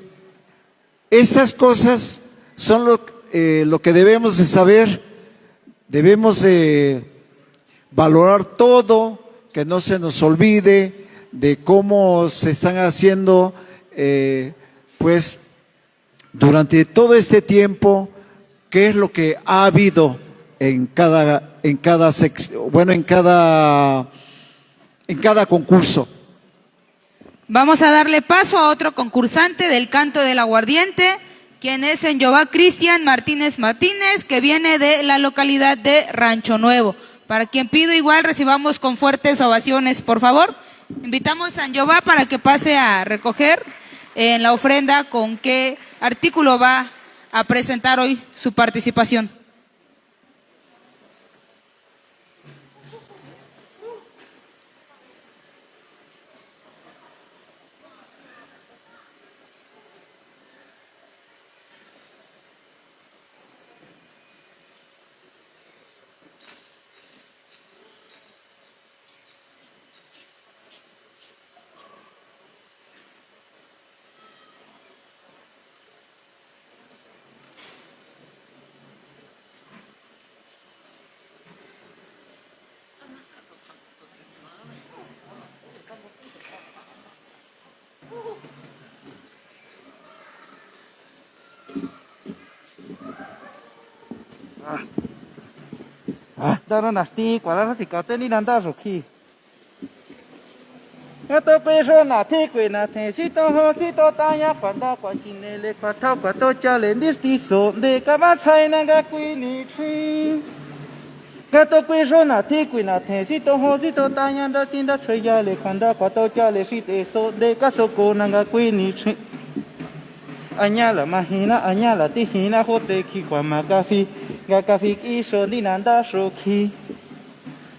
esas cosas son lo, eh, lo que debemos de saber. Debemos de valorar todo que no se nos olvide de cómo se están haciendo, eh, pues, durante todo este tiempo, qué es lo que ha habido en cada, en cada sec-, bueno, en cada, en cada concurso. Vamos a darle paso a otro concursante del canto del aguardiente, quien es Senyobá Cristian Martínez Martínez, que viene de la localidad de Rancho Nuevo, para quien pido igual recibamos con fuertes ovaciones, por favor. Invitamos a Senyobá para que pase a recoger en la ofrenda con qué artículo va a presentar hoy su participación. Ntaro naxti kuala rasi ka tse ni nanda xukhi. Nga to kui xo na thi kui na then si to ho si to taña kua nda kua chine le kua thao kua to cha le ndi sti so nde ka ba sai na nga kui ni chhin. Nga to kui xo na thi kui na then si to ho si to taña nda si nda chhue ya le kua nda kua to cha le si tse so nde ka so ko na nga kui ni chhin. Aña la ma hina, aña la ti hina ho tse khi kua ma ka fi, nga ka fi ki xo ndi na nda xo khi.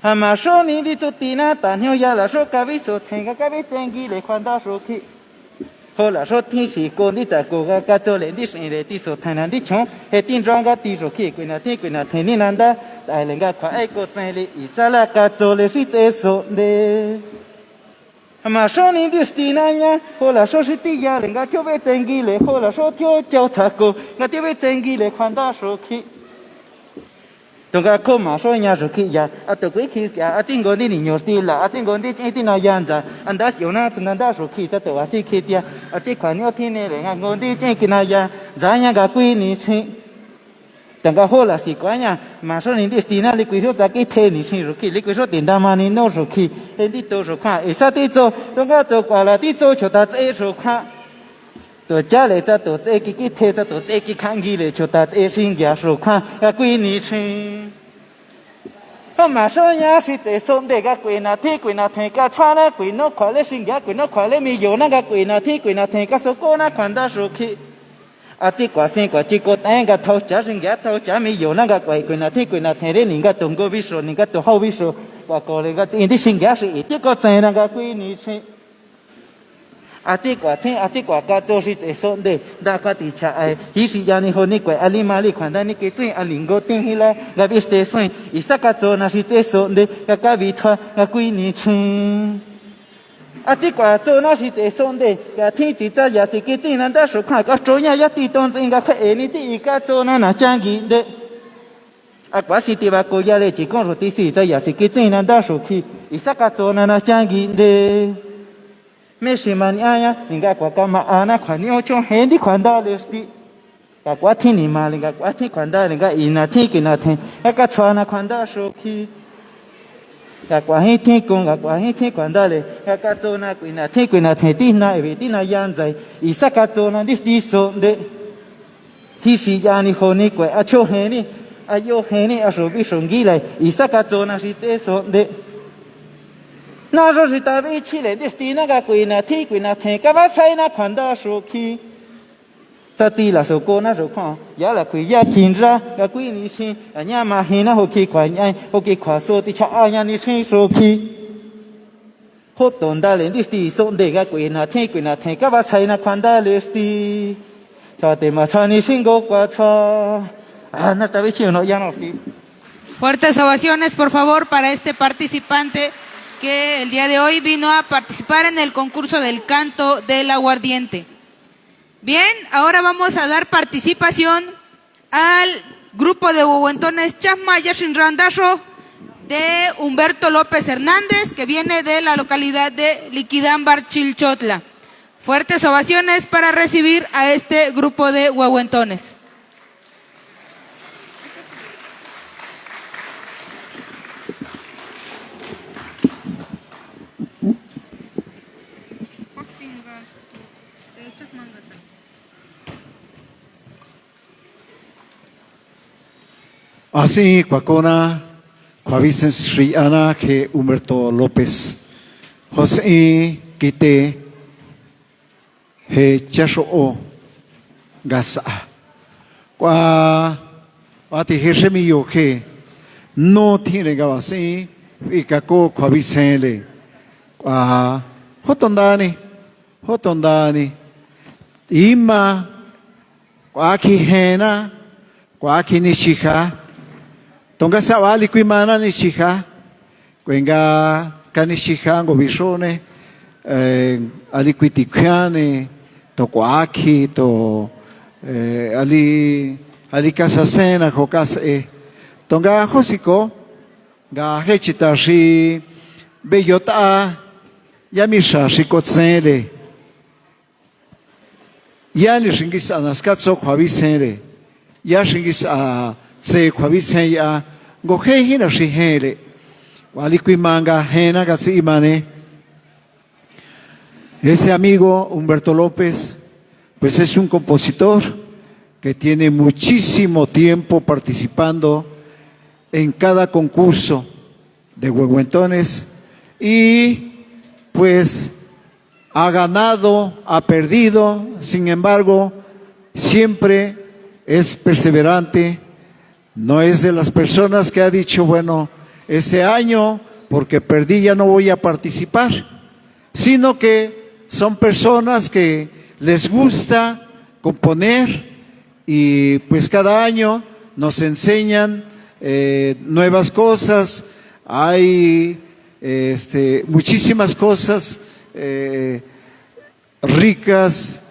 Ha ma xo ni ndi tsu ti na ta hnio ya la xo ka bi so then nga ka bi tse ngi le kua nda xo khi. Ho la xo thi si ko ndi tsa ko ga ka tso le ndi shin le ti so then na ndi chon he ti nro nga ti xo khi kui na thi kui na then ni na nda ta le nga kua ai ko tse le i sa la ka tso le si tse so nde. Ha ma xo ni ndi sti na ña ho la xo si ti ya le nga thio be tse ngi le ho la xo thio chao tsa ko nga thio be tse ngi le kua nda xo khi. To nga ko ma xo ña xo khi ya a to kui khi a tsi ngo ndi ni ño sti la a tsi ngo ndi chin ti na ya nza a nda sio na tsu na nda xo khi tsa to a si khi tia a tsi kua ni o thi ne le nga ngo ndi chin ki na ya nza ña nga kui ni chhin. Ta nga ho la si kua ña ma xo ni ndi sti na li kui xo tsa ki the ni chhin xo khi li kui xo ti nda ma ni no xo khi he ndi to xo kua e sa ti tso to nga to kua la ti tso cho ta tse xo kua. To cha le tsa to tse ki ki the tsa to tse ki kha ngi le cho ta tse si ngia xo kua nga kui ni chhin. Ho ma xo ña si tse so nde nga kui na thi kui na then ka tsa na kui no kua le si ngia kui no kua le mi yo na nga kui na thi kui na then ka so ko na kua nda xo khi. A tsi kua sin kua chi ko te nga thao cha si ngia thao cha mi yo na nga kua kui na thi kui na then re ni nga to ngo bi xo ni nga to hau bi xo kua ko le nga tsi ndi si ngia si i ti ko tse na nga kui ni chhin. A tsi kua thin a tsi kua ka tso si tse so nde nda kua ti cha ai hi si ya ni ho ni kua a li ma li kua nda ni ki tsin a li ngo tin hi la nga bi ste sin i sa ka tso na si tse so nde nga ka bi thua nga kui ni chhin. A tsi kua tso na si tse so nde nga thin tsi tsa ya si ki tsin na nda xo kha ka stro ña ya ti to ntsin nga khe e ni tsi i ka tso na na cha ngi nde. A kua si ti ba ko ya le chi kon ro ti si tsa ya si ki tsin na nda xo khi i sa ka tso na na cha ngi nde. Me si ma ni a ña ni nga kua ka ma a na kua ni o cho he ndi kua nda le sti. Nga kua thin ni ma le nga kua thin kua nda le nga i na thin ki na then nga ka tso na kua nda xo khi. Nga kua hin thin ko nga kua hin thin kua nda le nga ka tso na kui na thin kui na then ti na e bi ti na ya nzai i sa ka tso na ndi sti so nde. Hi si ya ni ho ni kua a cho he ni a yo he ni a xo bi xo ngi lai i sa ka tso na si tse so nde. Na xo si ta bi chi le ndi sti na nga kui na thi kui na then ka ba sai na kua nda xo khi. Tsa tsi la so ko na xo kha ya la kui ya khi nra nga kui ni si a ña ma hi na ho khi kua ña ho khi kua so ti cha a ña ni si xo khi. Ho to nda le ndi sti so nde nga kui na thi kui na then ka ba sai na kua nda le sti. Tsa te ma tsa ni si ngo kua tsa. A na ta bi chi no ya no sti. Fuertes ovaciones, por favor, para este participante que el día de hoy vino a participar en el concurso del canto del aguardiente. Bien, ahora vamos a dar participación al grupo de huehuentones Chasma Yashin Randazo. de Humberto López Hernández, que viene de la localidad de Liquidámbar, Chilchotla. Fuertes ovaciones para recibir a este grupo de huehuentones. Así, Cuacona, Cuavicens Riana, que Humberto López, José Quite, he chaxo o gasa. Kua, kua ti he xemiyo ke no thin le gaba si, i kako kua bi sen le. Kua, hoto ndani, hoto ndani. Ima, kua ki hena, kua ki ni chija. Tonga sa wa li kui mana ni chija. Kuenga kani chija ngo bixone, eh, ali kuiti khuane, to kuaki, to, eh, ali, ali kasa sena ho kasa e. Tonga hosiko, nga hechita shi beyota, yami sa shi kotsele. Ya ni shingi sa na skatso kua bi sen le. Ya shingi sa tse kua bi sen ya. Ngo he hina shi he le. Wali kui manga hena katsi imane. Ese amigo Humberto López, pues es un compositor que tiene muchísimo tiempo participando en cada concurso de huehuentones y, pues, ha ganado, ha perdido, sin embargo, siempre es perseverante, no es de las personas que ha dicho, bueno, este año, porque perdí, ya no voy a participar, sino que son personas que les gusta componer y pues cada año nos enseñan, eh, nuevas cosas, hay, este, muchísimas cosas, eh, ricas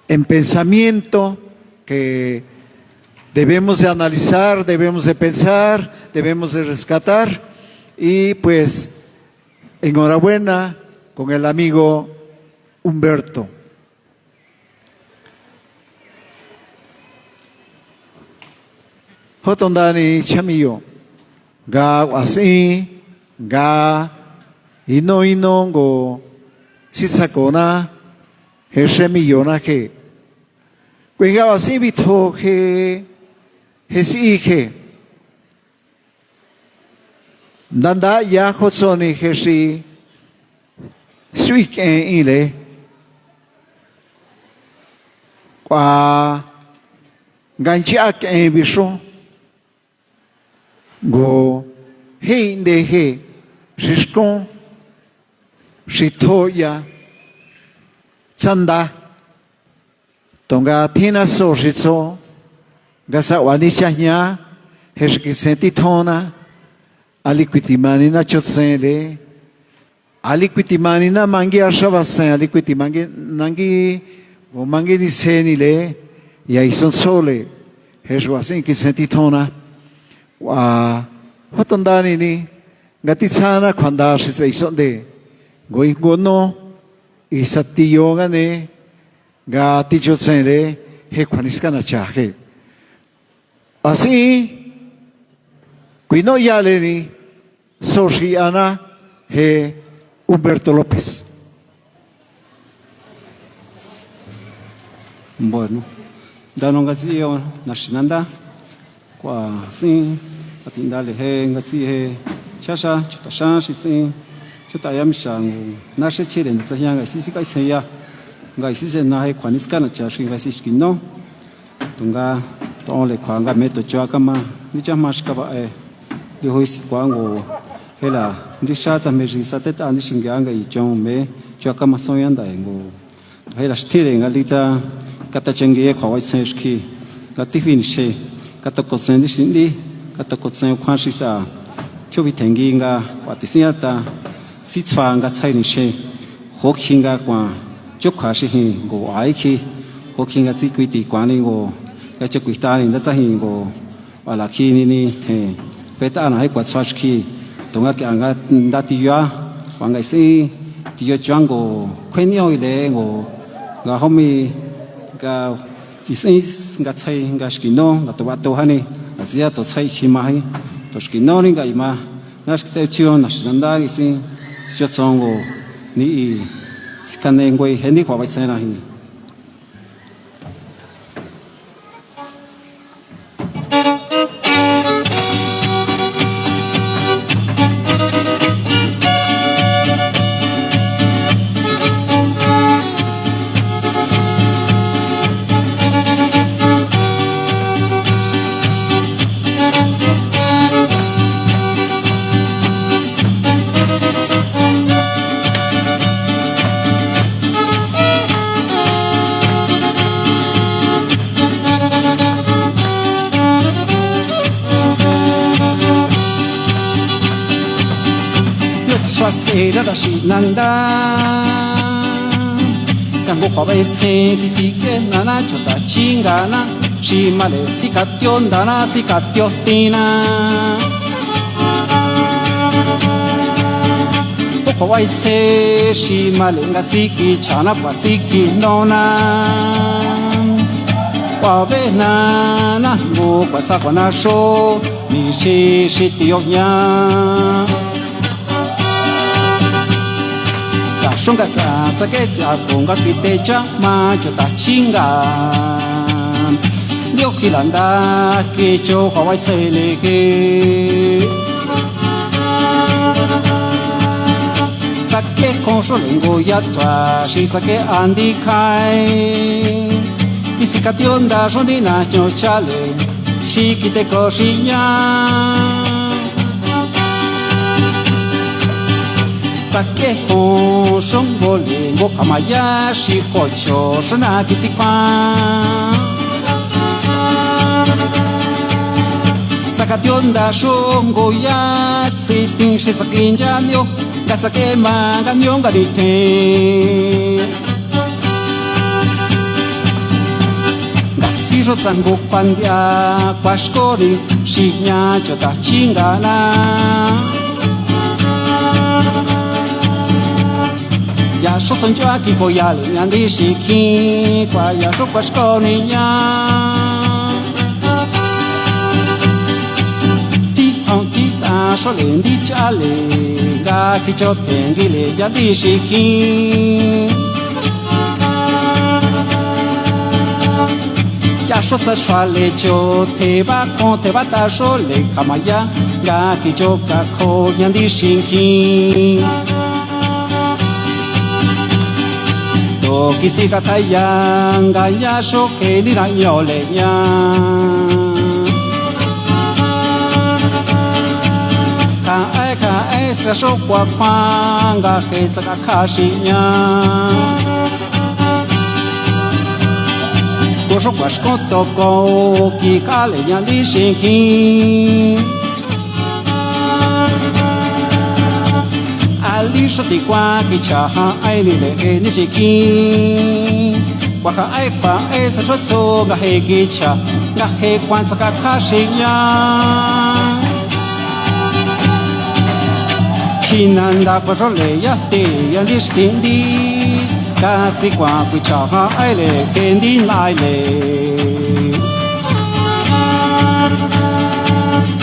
en pensamiento que debemos de analizar, debemos de pensar, debemos de rescatar. Y pues, enhorabuena con el amigo Humberto. Hoto ndani chamiyo, nga wasi, nga ino ino ngo sisakona, he shemiyona ke. Kuenga wasi bitho ke, he si ke. Ndanda ya hotsoni he si sui ke ile. Kua nganchi a ke bixo. Ngo he nde he, shiskon, shithoya, tsanda. Tonga thina so shitso, nga sa wani chajña, he shikisen tithona, ali kuitimani na chotsen le, ali kuitimani na mangi ashabasen, ali kuitimangi nangi, o mangi ni seni le, ya ison so le, he shwasin kisen tithona. Wa, hoto ndani ni, nga titsana khuanda shitse isonde, ngo ingono, isatiyo ngane, nga tichotsen le, he khuaniskana chaje. Así, kuino ya le ni, so shi ana, he Humberto López. Bueno, dano nga tsi yo na shinanda, kua sin, ati ndale he nga tsi he, chasha, chuta shan shi sin, chuta yam sha ngu, na she chire ni tsa ya nga si si kai se ya, nga si se na he khuaniskana cha shi nga si shkino. Tunga, to le kua nga me to chua kama, ni cha ma shkaba e, di hoi si kua ngo, hela, di sha tsa me shi sa te ta ni shinga nga i chon me, chua kama son yanda e ngo. Hela shtire nga li tsa, kata chengi e kua wai sen shki, nga ti fi ni she, kata ko sen di shin di, kata ko sen kua shi sa, chu bi tengi nga, wa ti sin ata, si tsua nga tsai ni she, ho ki nga kua, chu kua shi hi, ngo ai ki, ho ki nga tsi kui ti kua ni ngo, nga chu kui ta ni nda tsa hi ngo, wa la ki ni ni, te, Peta na hekua tsua shiki. Tunga ke anga nda tiyua. Wanga isin tiyo chuango. Kweni o ile ngo. Nga homi. Nga isin nga tsai nga shikino. Nga tuba to hani. Nga zia to tsai hima hi. To shikino ni nga ima. Nga shikite chio na shinanda isin. Tiyo tsongo. Ni i. Sikane ngoi heni kwa waitsena hi. Tsua se da da shi nanda. Kango kua bai tse ti si ke nana chota chinga na. Shi ma le si ka tio nda na si ka tio ti na. Kua bai tse shi ma le nga si ki cha na kua si ki no na. Kua ve na na ngu kua sa kua na sho. Ni shi shi ti yo ña. Ka shunga sa tsake tsi a konga kite cha ma chota chinga. Dio kilanda ke cho kua bai tse le ke. Tsake kon sho le ngo ya tua shi tsake andi kai. Ti si ka tio nda sho ni na cho cha le. Shi kite ko shi ña. Tsake ho shongo le ngo kama ya shi ko cho shona ki si kua. Tsaka tio nda shongo ya tsi tin shi tsakin ya nio. Nga tsake ma nga nio nga ni te. Nga tsi xo tsango kua ndia kua shko ni shi ña chota chinga na. Ya xo tsancho a ki ko ya le ña ndi shi ki kua ya xo kua shko ni ña. Ti hon ti ta xo le ndi cha le nga ki cho te ngi le ya ndi shi ki. Ya xo tsa shua le cho te ba kon te ba ta xo le kama ya nga ki cho ka kho ya ndi shi ki. To ki si ka ta ya nga ya xo ke ni ra ño le ña. Ka ai ka ai sa xo kua kua nga ke tsa ka kha shi ña. Ko xo kua shko to ko ki ka le ña ndi shi ki. A li xo ti kua ki cha ha ai ni le ke ni shi ki. Kua ha ai kua ai sa xo tso nga he ki cha nga he kua tsa ka kha shi ña. Ki na nda kua xo le ya te ya ndi shi ki ndi. Ka tsi kua kui cha ha ai le ke ndi nai le.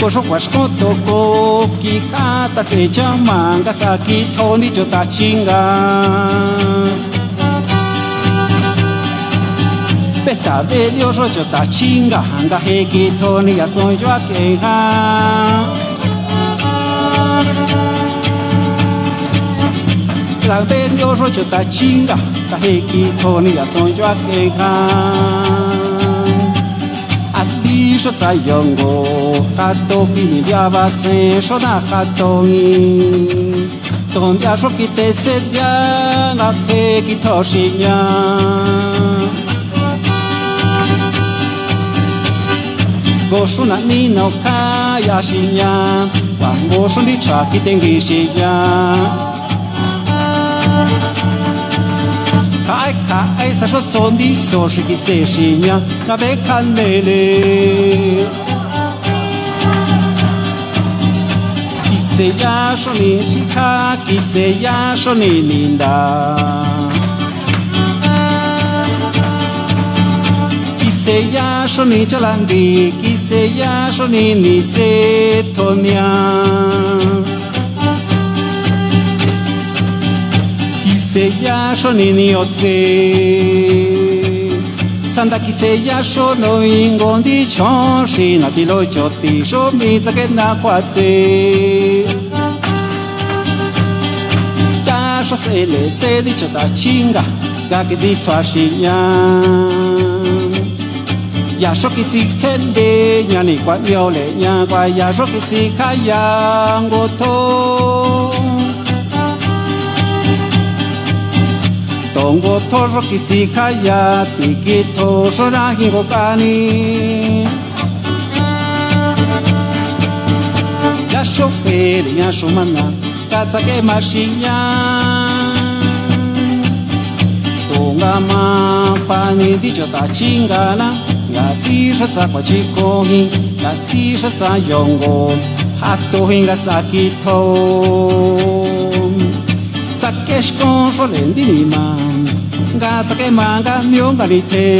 Ko xo kua shko to ko ki ka ta tse cha ma nga sa ki tho ni chota chinga. Pe ta be lio xo chota chinga nga he ki tho ni ya son yo a ke ha. La be lio xo chota chinga. Ka he ki tho ni ya son yo a ke ka. A ti xo tsa yo ngo ka to ki ni ya ba se xo na ka to ni. To ndia xo ki te se dia nga he ki tho shi ña. Go xo na ni no ka ya shi ña. Wa go xo ni cha ki te ngi shi ña. Ka ai ka ai sa xo tso ndi so shi ki se shi ña nga be ka ne le. Kiseyaxoni xikha, kiseyaxoni ninda. Kiseyaxoni chalandi, kiseyaxoni nisethonia. Kiseyaxoni niotse. Santa kiseyaxo no ingo ndichon xi na tilo choti xo mi tsakena kuatse. Yaxo sele se dicho ta chinga, ga kizi tsua xi ya. Yaxo kisi gente ña ni kua niole ña kua yaxo kisi kaya ngo tho. Tongo tho ro kisi kaya ti ki tho so na hingo kani. Yaxo pele ña so mana. Katsa ke maxiña. Tunga ma pani dicho ta chingana. Nga tsi xatsa kua chikoji. Nga tsi xatsa yongo. Hatoji nga sakitho. Tsakexkon xo le ndi nima. Nga tsakema nga mio nga nithe.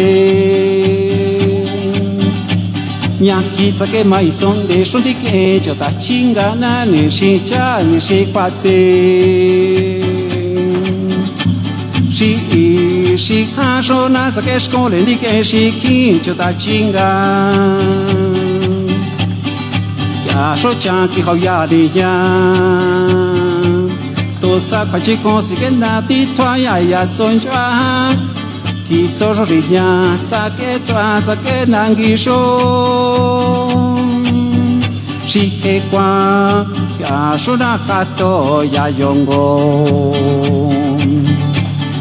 Ña ki tsakema isonde xo ndike cho ta chinga na ni xi cha ni xi kuatse. Xi i xi ja xo na tsakexkon le ndike xi ki cho ta chinga. Ya xo cha ki hau ya ni ya. Tusa kua chikon sikena ti thua ya ya sonchua. Kitso xo xi ya tsake tsua tsake nangi xo. Xi je kua ya xo na jato ya yongo.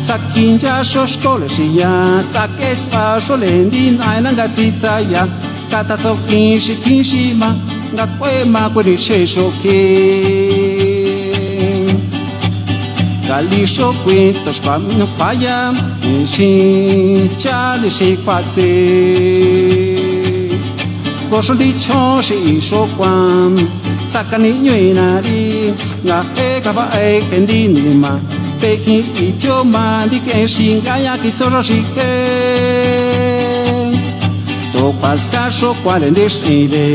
Tsakincha xo xkole xi ya tsake tsua xo le ndi nai na nga tsitsa ya. Kata tsokin xi thin xi ma nga kue ma kue ni che xo ke. Kali xo kui to xpa nu kua ya ni xi cha ni xi kua tse. Ko xo ndi cho xi i xo kua. Tsaka ni ñui na ri nga je ka ba e ke ndi ni ma. Pe ki i tio ma ndi ke xi nga ya ki tso ro xi ke. To kua ska xo kua le ndi xi le.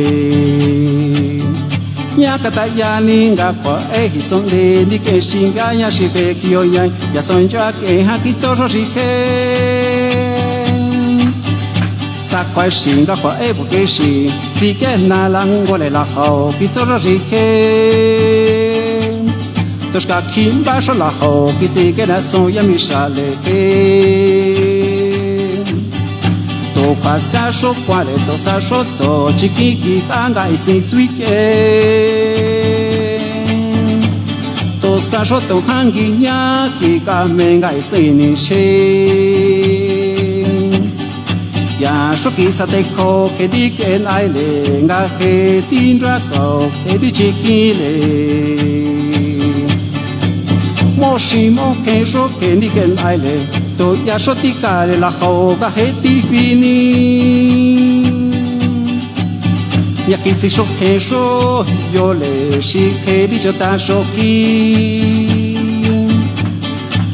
Ña kata ya ni nga kua e ji son le ndi ke xi nga ya xi fe ki yo ya ya son ya ke ha ki tso ro xi ke. Tsa kua xi nga kua e bu ke xi si ke na la ngo le la hao ki tso ro xi ke. To ska ki mba xo la hao ki si ke na son ya mi sha le ke. To kua ska xo kua le to sa xo to chi ki ki ka nga i si sui ke. To sa xo to ha ngi ña ki ka me nga i si ni che. Ya xo ki sa te ko ke di ke nai le nga ke ti ndra ko ke di chi ki le. Mo xi mo ke xo ke ni ke nai le. To ya xo ti ka le la hao ka he ti fi ni. Ya ki tsi xo ke xo yo le xi ke di cho ta xo ki.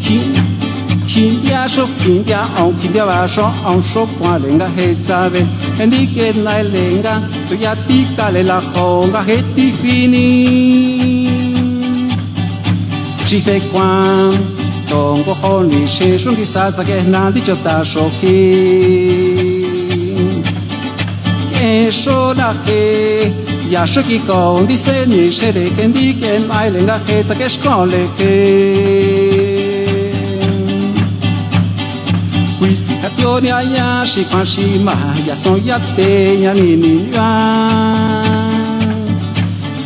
Ki, ki ya xo ki ya on ki ya ba xo on xo kua le nga he tsa ve. He ni ke nai le nga. To ya ti ka le la hao nga he ti fi ni. Chi fe kua. To ngo ho ni she xo ngi sa tsa ke na di cho ta xo ki. Ke xo na ke. Ya xo ki ko ndi se ni she de ke ndi ke nai le nga he tsa ke xko le ke. Kui si ka tio ni a ya xi kua xi ma ya son ya te ya ni ni ya.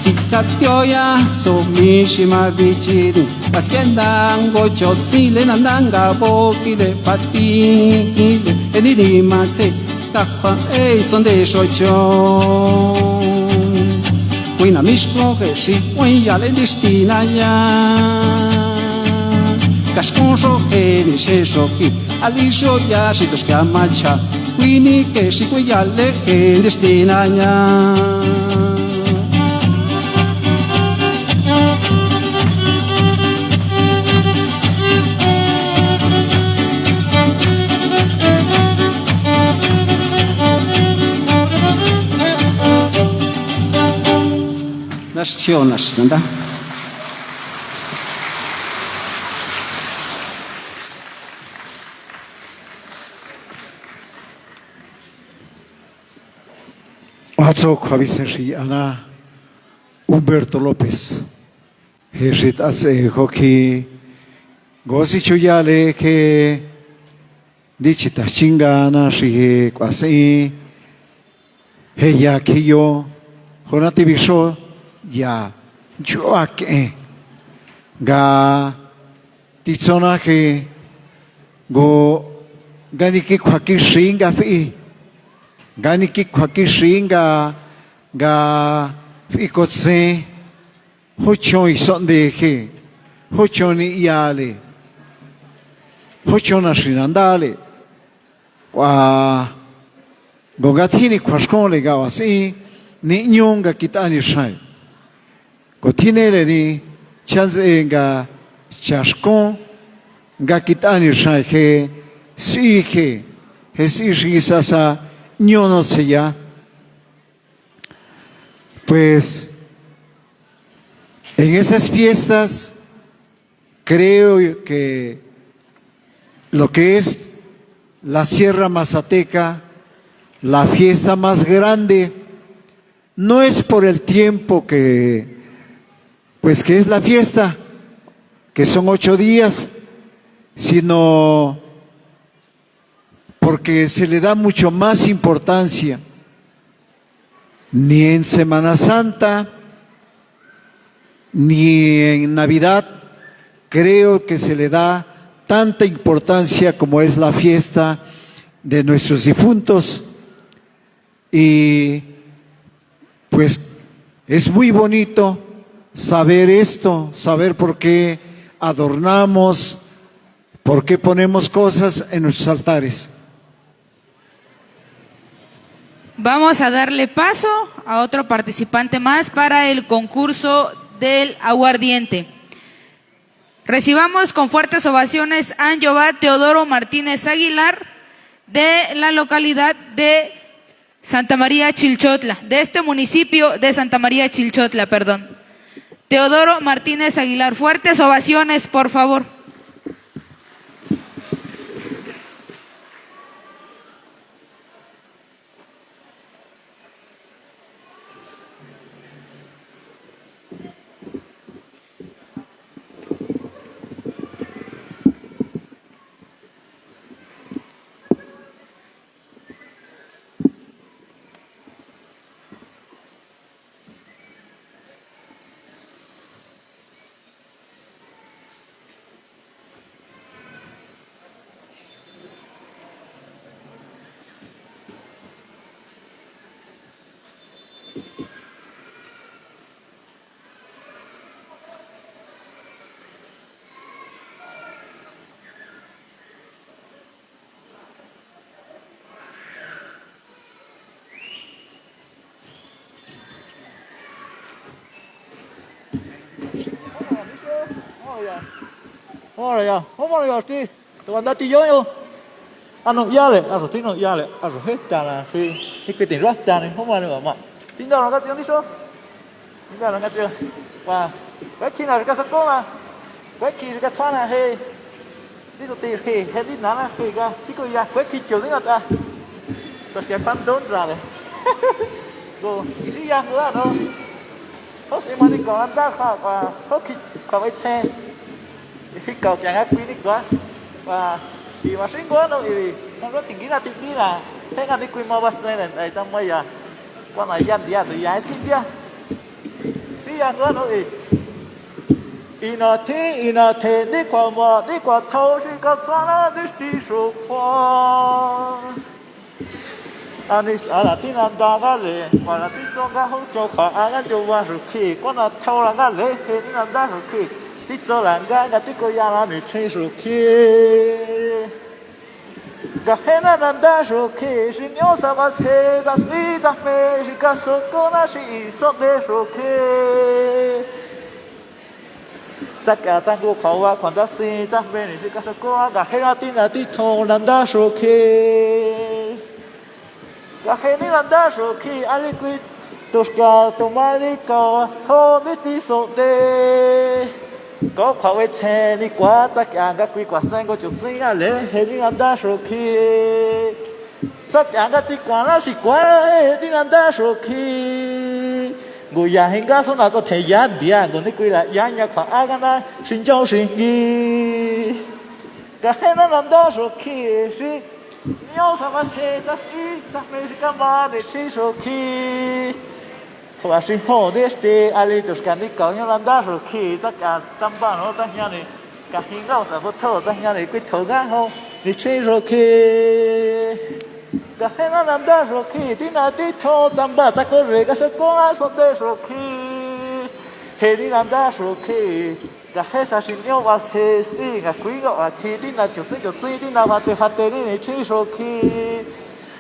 Si ka tio ya so mi xi ma vi chi ni. Pas ke nda ngo cho si le na nda nga bo ki le pa ti ki le e ni ni ma se. Ka kua e son de xo cho. Kui na mi xko ke xi kui ya le ndi sti na ya. Ka xko xo ke ni she xo ki. A li xo ya xi to ska ma cha. Kui ni ke xi kui ya le ke ndi sti na ya. Naciones, ¿verdad? Atsó kjuabisen xi ana Humberto López. Je xi t'atse joki gosi chuyale je ndichi tachinga na xi je k'uasin je ya kiyo jona tibixo ya nchua ke'en nga titsona je ngo ngani ki kjuakixi nga fi'i, ngani ki kjuakixi nga nga fi'i kotsen, juchon isonde je, juchon ni yale, juchon na xinandale. K'ua ngo nga tjini kjuaxkonle nga uasin ni ñu nga kit'ani xai. Ko tjinele ni chanse nga chaxkon nga kit'ani xai je si je, je si xi sasa ñu no se ya. Pues en esas fiestas creo que lo que es la Sierra Mazateca, la fiesta más grande, no es por el tiempo que, pues que es la fiesta, que son ocho días, sino porque se le da mucho más importancia. Ni en Semana Santa, ni en Navidad, creo que se le da tanta importancia como es la fiesta de nuestros difuntos. Y pues es muy bonito saber esto, saber por qué adornamos, por qué ponemos cosas en nuestros altares. Vamos a darle paso a otro participante más para el concurso del aguardiente. Recibamos con fuertes ovaciones a Anjoba Teodoro Martínez Aguilar, de la localidad de Santa María Chilchotla, de este municipio de Santa María Chilchotla, perdón. Teodoro Martínez Aguilar, fuertes ovaciones, por favor. Ora ya, ora ya, ora ya, ti, tu anda ti yo yo. Ano yale, aso ti no yale, aso heta na, si, ni que te rasta ni, homa ni mama. Tinda no ka ti yo ni so. Tinda no ka ti yo. Wa, wa china ka so koma. Wa chi ka tsana he. Tito ti khi, he ti nana khi ka, ti ko ya kue khi chio ti na ta. Pues que pan don ra le. Go, y si ya no, no. Ho si mani ko anda kha, kha, ho khi, kha wai tse. Y si ko kya nga kui ni ko. Wa, y wa si ko no, y no ro ti gina ti gina. He nga ni kui ma ba se le, ai ta ma ya. Wa na ya dia, ya es que dia. Ti ya no, no, y. Ina thi, ina the, ni kua ma, ni kua thau, si ka tsana, ni ti su kua. Ani sa la ti na da ga le, kua la ti tso ga hu cho kua, a ga cho wa su khi, kua na thau la ga le, he ni na da su khi, ti tso la ga, ga ti ko ya la ni chi su khi. Ga he na na da su khi, si nyo sa ma se, sa si, sa me, si ka so ko na si i so de su khi. Tsa ka tsa ngu kua wa kua da si, sa me ni si ka so ko, ga he na ti na ti tho na da su khi. Ga he ni na da su khi, a li kui Tuxka tu ma ni kau ho ni ti so te. Ko kjua we tse ni kua tsa k'a nga kui kua sen ko chu tsi nga le he ni la nda xukhi. Tsa k'a nga tsi kua na si kua he ni la nda xukhi. Ngu ya he nga so na tsa the ya dia ngu ni kui la ya nya kjua a ga na shi nchau shi ngi. Ka he na la nda xukhi shi. Nio sa ma se ta si ta me si ka ma ni chi xukhi. Tho a si ho de este a li tuxka ni kau nio la nda xukhi ta ka ta mba no ta nya ni. Ka hi nga sa ko tho ta nya ni kui tho ga ho ni chi xukhi. Ka he na la nda xukhi ti na ti tho ta mba ta ko re ka se ko a so te xukhi. He ni la nda xukhi. Ka he sa si nio ba se si nga kui nga a thi ti na chu tsi chu tsi ti na ba te ha te ni ni chi xukhi.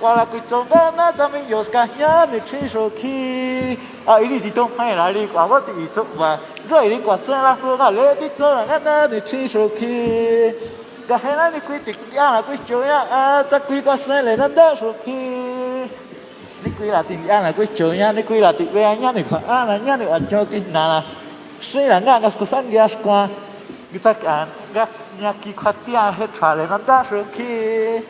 Wa la kui tso ba na ta mi yo ska nya ni chi xukhi. A i li ti to mai la li kwa ba ti i tso ba. Yo i li kwa sa la ko ga le ti tso la nga na ni chi xukhi. Ka he na ni kui ti ya na kui cho ya a ta kui kwa sa le na nda xukhi. Ni kui la ti ya na kui cho ya ni kui la ti be ya ni kwa a na ya ni a cho ki na la. Shi la nga nga sko sa ngia skua. Ngi ta ka nga nya ki kha tia he tha le na nda xukhi.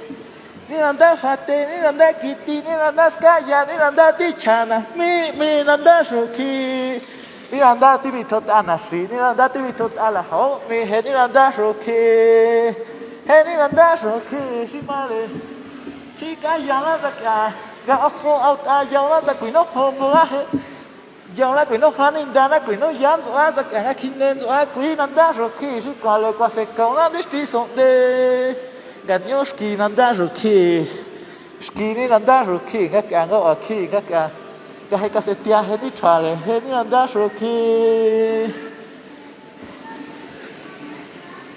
Ni la nda fa te ni la nda ki ti ni la nda ska ya ni la nda ti cha na mi mi la nda xukhi. Ni la nda ti bi tho ta na si ni la nda ti bi tho ta la ho mi he ni la nda xukhi. He ni la nda xukhi si ma le. Si ka ya la ta ka. Ga a ko au ta ya la ta kui no ko mo la he. Yau na kui no fa ni nda na kui no ya nzo a ta ka ga khin ne nzo a kui na nda xukhi si ka le ka se ka na de sti so de. Ga nio ski na nda xukhi. Ski ni na nda xukhi ga ka ga a khi ga ka. Ga he ka se tia he ni cha le he ni na nda xukhi.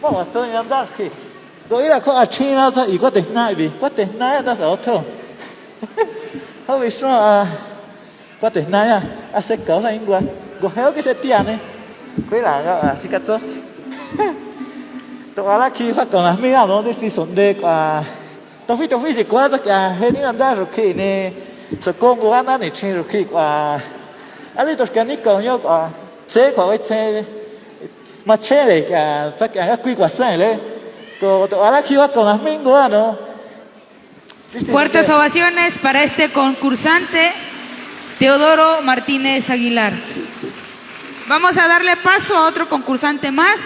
Mo wa tso ni na nda xukhi. Do i la ko a chi na sa i ko te na i bi ko te na ya da sa o tho. Ho bi so a. Kua te na ya, a se ka sa ingua. Go he o ke se tia ne. Kui la ga a si ka tso. To a la ki fa ko na mi ga no de ti so de kua. To fi to fi si kua sa ka he ni na nda xukhi ne. So ko ngu a na ni chi xukhi kua. A li to ka ni ko yo kua. Se kua we se. Ma che le ka sa ka ga kui kua sa le. Ko to a la ki fa ko na mi ngua no. Fuertes ovaciones para este concursante, Teodoro Martínez Aguilar. Vamos a darle paso a otro concursante más,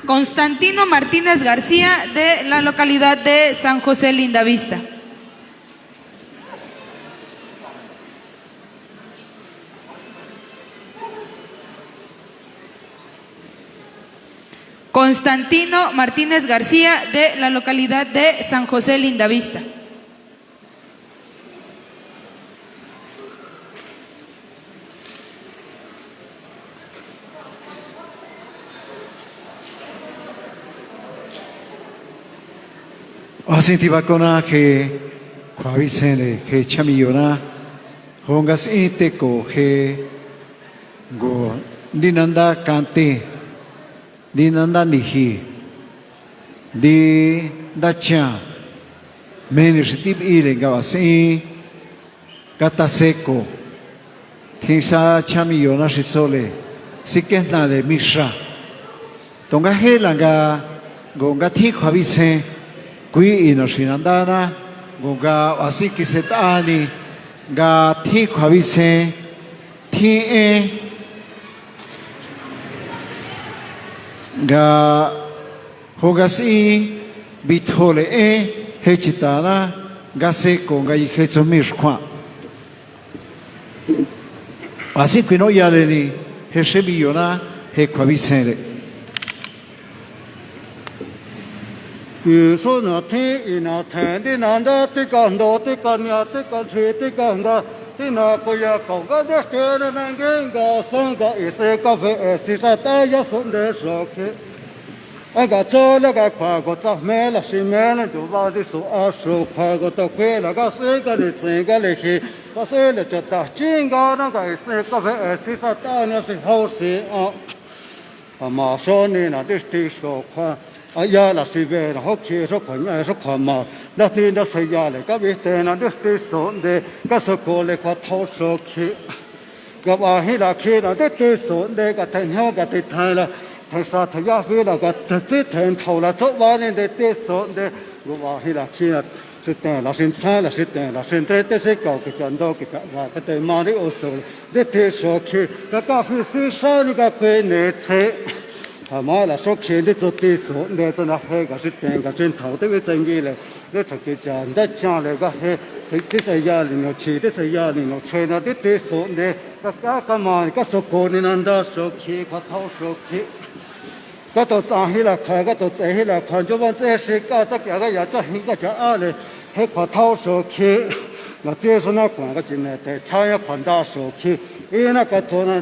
Constantino Martínez García, de la localidad de San José Lindavista. Constantino Martínez García, de la localidad de San José Lindavista. Así te va con que Juan Vicente, que Chamillona, Ho nga s'i te ko je ngo ndi nanda kante, ndi nanda niji, ndi nda chan, meni xi tib'ile nga 'ba s'i kata seko, tjin sa chamiyo na xi tsole, sikejna le mixa. Tonga jela nga ngo nga tjin kjuabisen, kui i naxinandana ngo nga 'ba s'i kiset'ani nga tjin kjuabisen, tjin en nga jo nga s'i bitjole en je chitana nga seko nga yi je tsujmix kjuan. Así que no ya le ni je xemiyo na je kjuabisen le. Jesús na thin i na then ndi na nda ti ka ndo ti ka nia ti ka nchi ti ka nga ti na ko ya ko nga de ste na na nge nga sa nga i se ka fe e si sa ta ya so nde so ke. A nga tso la ka kjua ko tsa me la si me na ju ba di su a su kjua ko to kwe la ka se ka ni tse ka le ji. Ka se le cha ta chi nga na ka i se ka fe e si sa ta nia si hau si a. A ma so ni na di sti so kjua. A ya la si ve na ho ki so kjua nya so kjua ma. Da ni da se ya le ka bi te na di sti so nde ka so ko le kjua thau so ki. Nga'ba ji la kji na ti ti so nte ka thej njo ka ti thej la thej sa thej ya fi la ka thej tsi thej nthau la tso ba ni nte ti so nte. Nga'ba ji la kji na si te la si ntsa la si te la si ntre te si kau ki cha ndo ki cha ba ka te ma ni o so. Nte ti so kji ka ka fi si sa ni ka kue ne che. Ha ma la so kji nte tso ti so nte tsa na he ka si te ka si nthau te bi tsa ngi le. Nde tsa ki cha nda cha le ka he ti sa ya ni no chi ti sa ya ni no che na ti ti so nte. Ka ka ka ma ka so ko ni na nda so kji ka thau so kji. Ka to tsa hi la kha ka to tse hi la kha jo ban tse shi ka tsa kya ka ya cha hi ka cha a le. He ka thau so kji. Na tse so na kwa ka chi ne te cha ya ka nda so kji. I na ka to na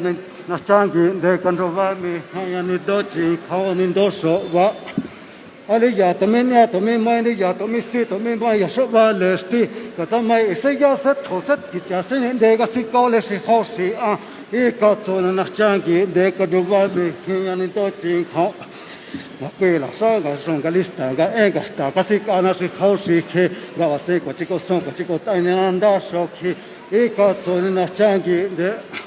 na cha ngi nde ka ndo ba mi ha ya ni do chi kha ni do so ba. A li ya to mi nia to mi mai ni ya to mi si to mi mai ya so ba le sti. Ka tsa mai i se ya se tho se ki cha se ni nde ka si ko le si ho si a. I ka tso na na cha ngi nde ka du ba mi ki ya ni to chi kho. Na kue la sa ga son ga lista ga e ga ta ka si ka na si ho si khe ga wa se ko chi ko son ko chi ko ta ni na nda so khe. I ka tso ni na cha ngi nde.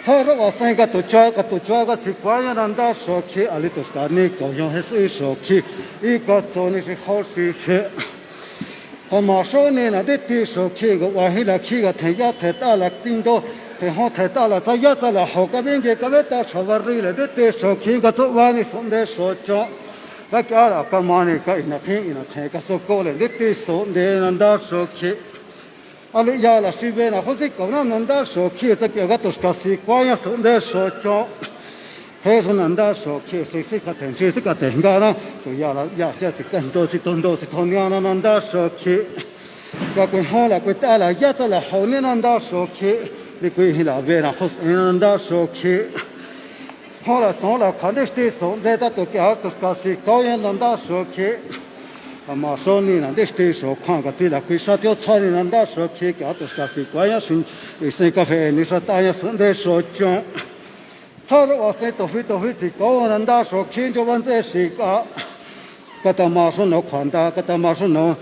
Tsa ro wa se ka to cha ka to cha ka si kwa ya na nda so khe a li to sta ni ko yo he si so khe. I ka tso ni si ho si khe. Ka ma so ni na ti ti so kji ga wa hi la kji ga thej ya thej ta la ti ndo thej ho thej ta la tsa ya tsa la ho ka bi nge ka be ta sa ba ri le ti ti so kji ga tso wa ni so nte so cho. Ka kya la ka ma ni ka i na phi i na thej ka so ko le ti ti so nte na nda so kji. A li ya la si be na ho si ko na na nda so kji tsa kya ga to ka si kwa ya so nte so cho. He so na nda so kji si si ka thej si si ka thej nga na. To ya la ya ya si ka ndo si to ndo si to nia na na nda so kji. Ka kue ho la kue ta la ya ta la ho ni na nda so kji. Ni kue hi la be na ho si na nda so kji. Ho la so la kha nde sti so nte ta to kya to ka si ko ya na nda so kji. Ka ma so ni na nde sti so kha ka ti la kue sa tio tsa ni na nda so kji kya to ka si ko ya sin. I se ka fe ni sa ta ya so nte so cho. Tsa ro wa se to fi to fi ti ko na nda so kji jo ban tse si ka. Ka ta ma so no khwa nda ka ta ma so no.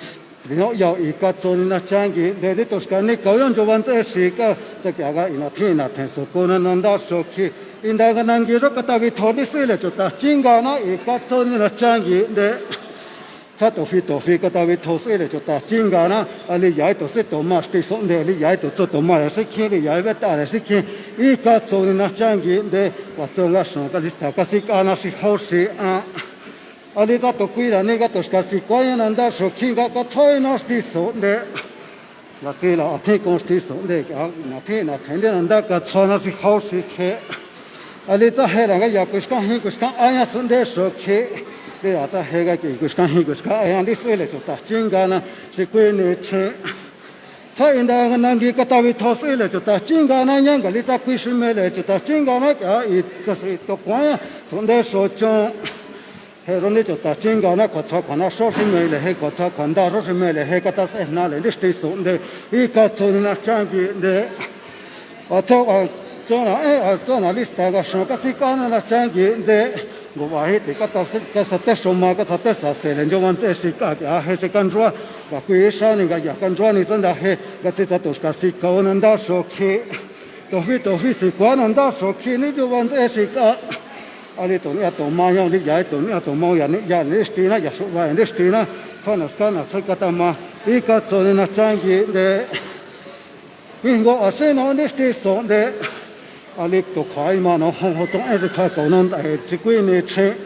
Ri no yao i ka tso ni na cha ngi nde ti to ska ni ka yo jo ban tse si ka. Tsa kya ga i na phi na thej so ko na na nda so kji. I nda ga na ngi ro ka ta bi tho ni si le cho ta chi nga na i ka tso ni na cha ngi nde. Tsa to fi to fi ka ta bi tho si le cho ta chi nga na. A li ya to si to ma sti so nte li ya to tso to ma si kji li ya be ta le si kji. I ka tso ni na cha ngi nte. Wa tso nga so ka lista ka si ka na si ho si a. A li tsa to kui la ni ka to ska si ko ya na nda so kji nga ka tso na sti so nte. La tsi la a thi ko sti so nte ka na thi na thej nte na nda ka tso na si ho si kje. A li tsa he la nga ya ku ska hi ku ska a ya so nte so kje. Li ya tsa he ga ki ku ska hi ku ska a ya ndi si le cho ta chi nga na si kui ni che. Tsa i nda na ngi ka ta bi tho si le cho ta chi nga na ya nga li tsa kui si me le cho ta chi nga na ka i ka si to kwa ya so nte so cho. He ro ni cho ta chi nga na kua tsa kua na so si me le he kua tsa kua nda so si me le he ka ta se na le ndi sti so nte. I ka tso ni na cha ngi nte. Wa tso wa tso na e wa tso na lista ga so ka si ka na na cha ngi nte. Ngo wa hi ti ka ta se ka sa te so ma ka sa te sa se le njo wan se si ka ka he se ka nrua. Ga kui sa ni ga ya ka nrua ni sa nda he ga tsi tsa to ka si ka na nda so kji. To fi to fi si kwa na nda so kji ni njo wan se si ka. A li to ni a to ma yo ni ya to ni a to ma ya ni ya ni sti na ya so wa ni sti na. Sa na ska na sa ka ta ma. I ka tso ni na cha ngi nte. Ki ngo a se no ni sti so nte. A li to kha i ma no ho ho to e ri kha ko no nda e chi kui ni che.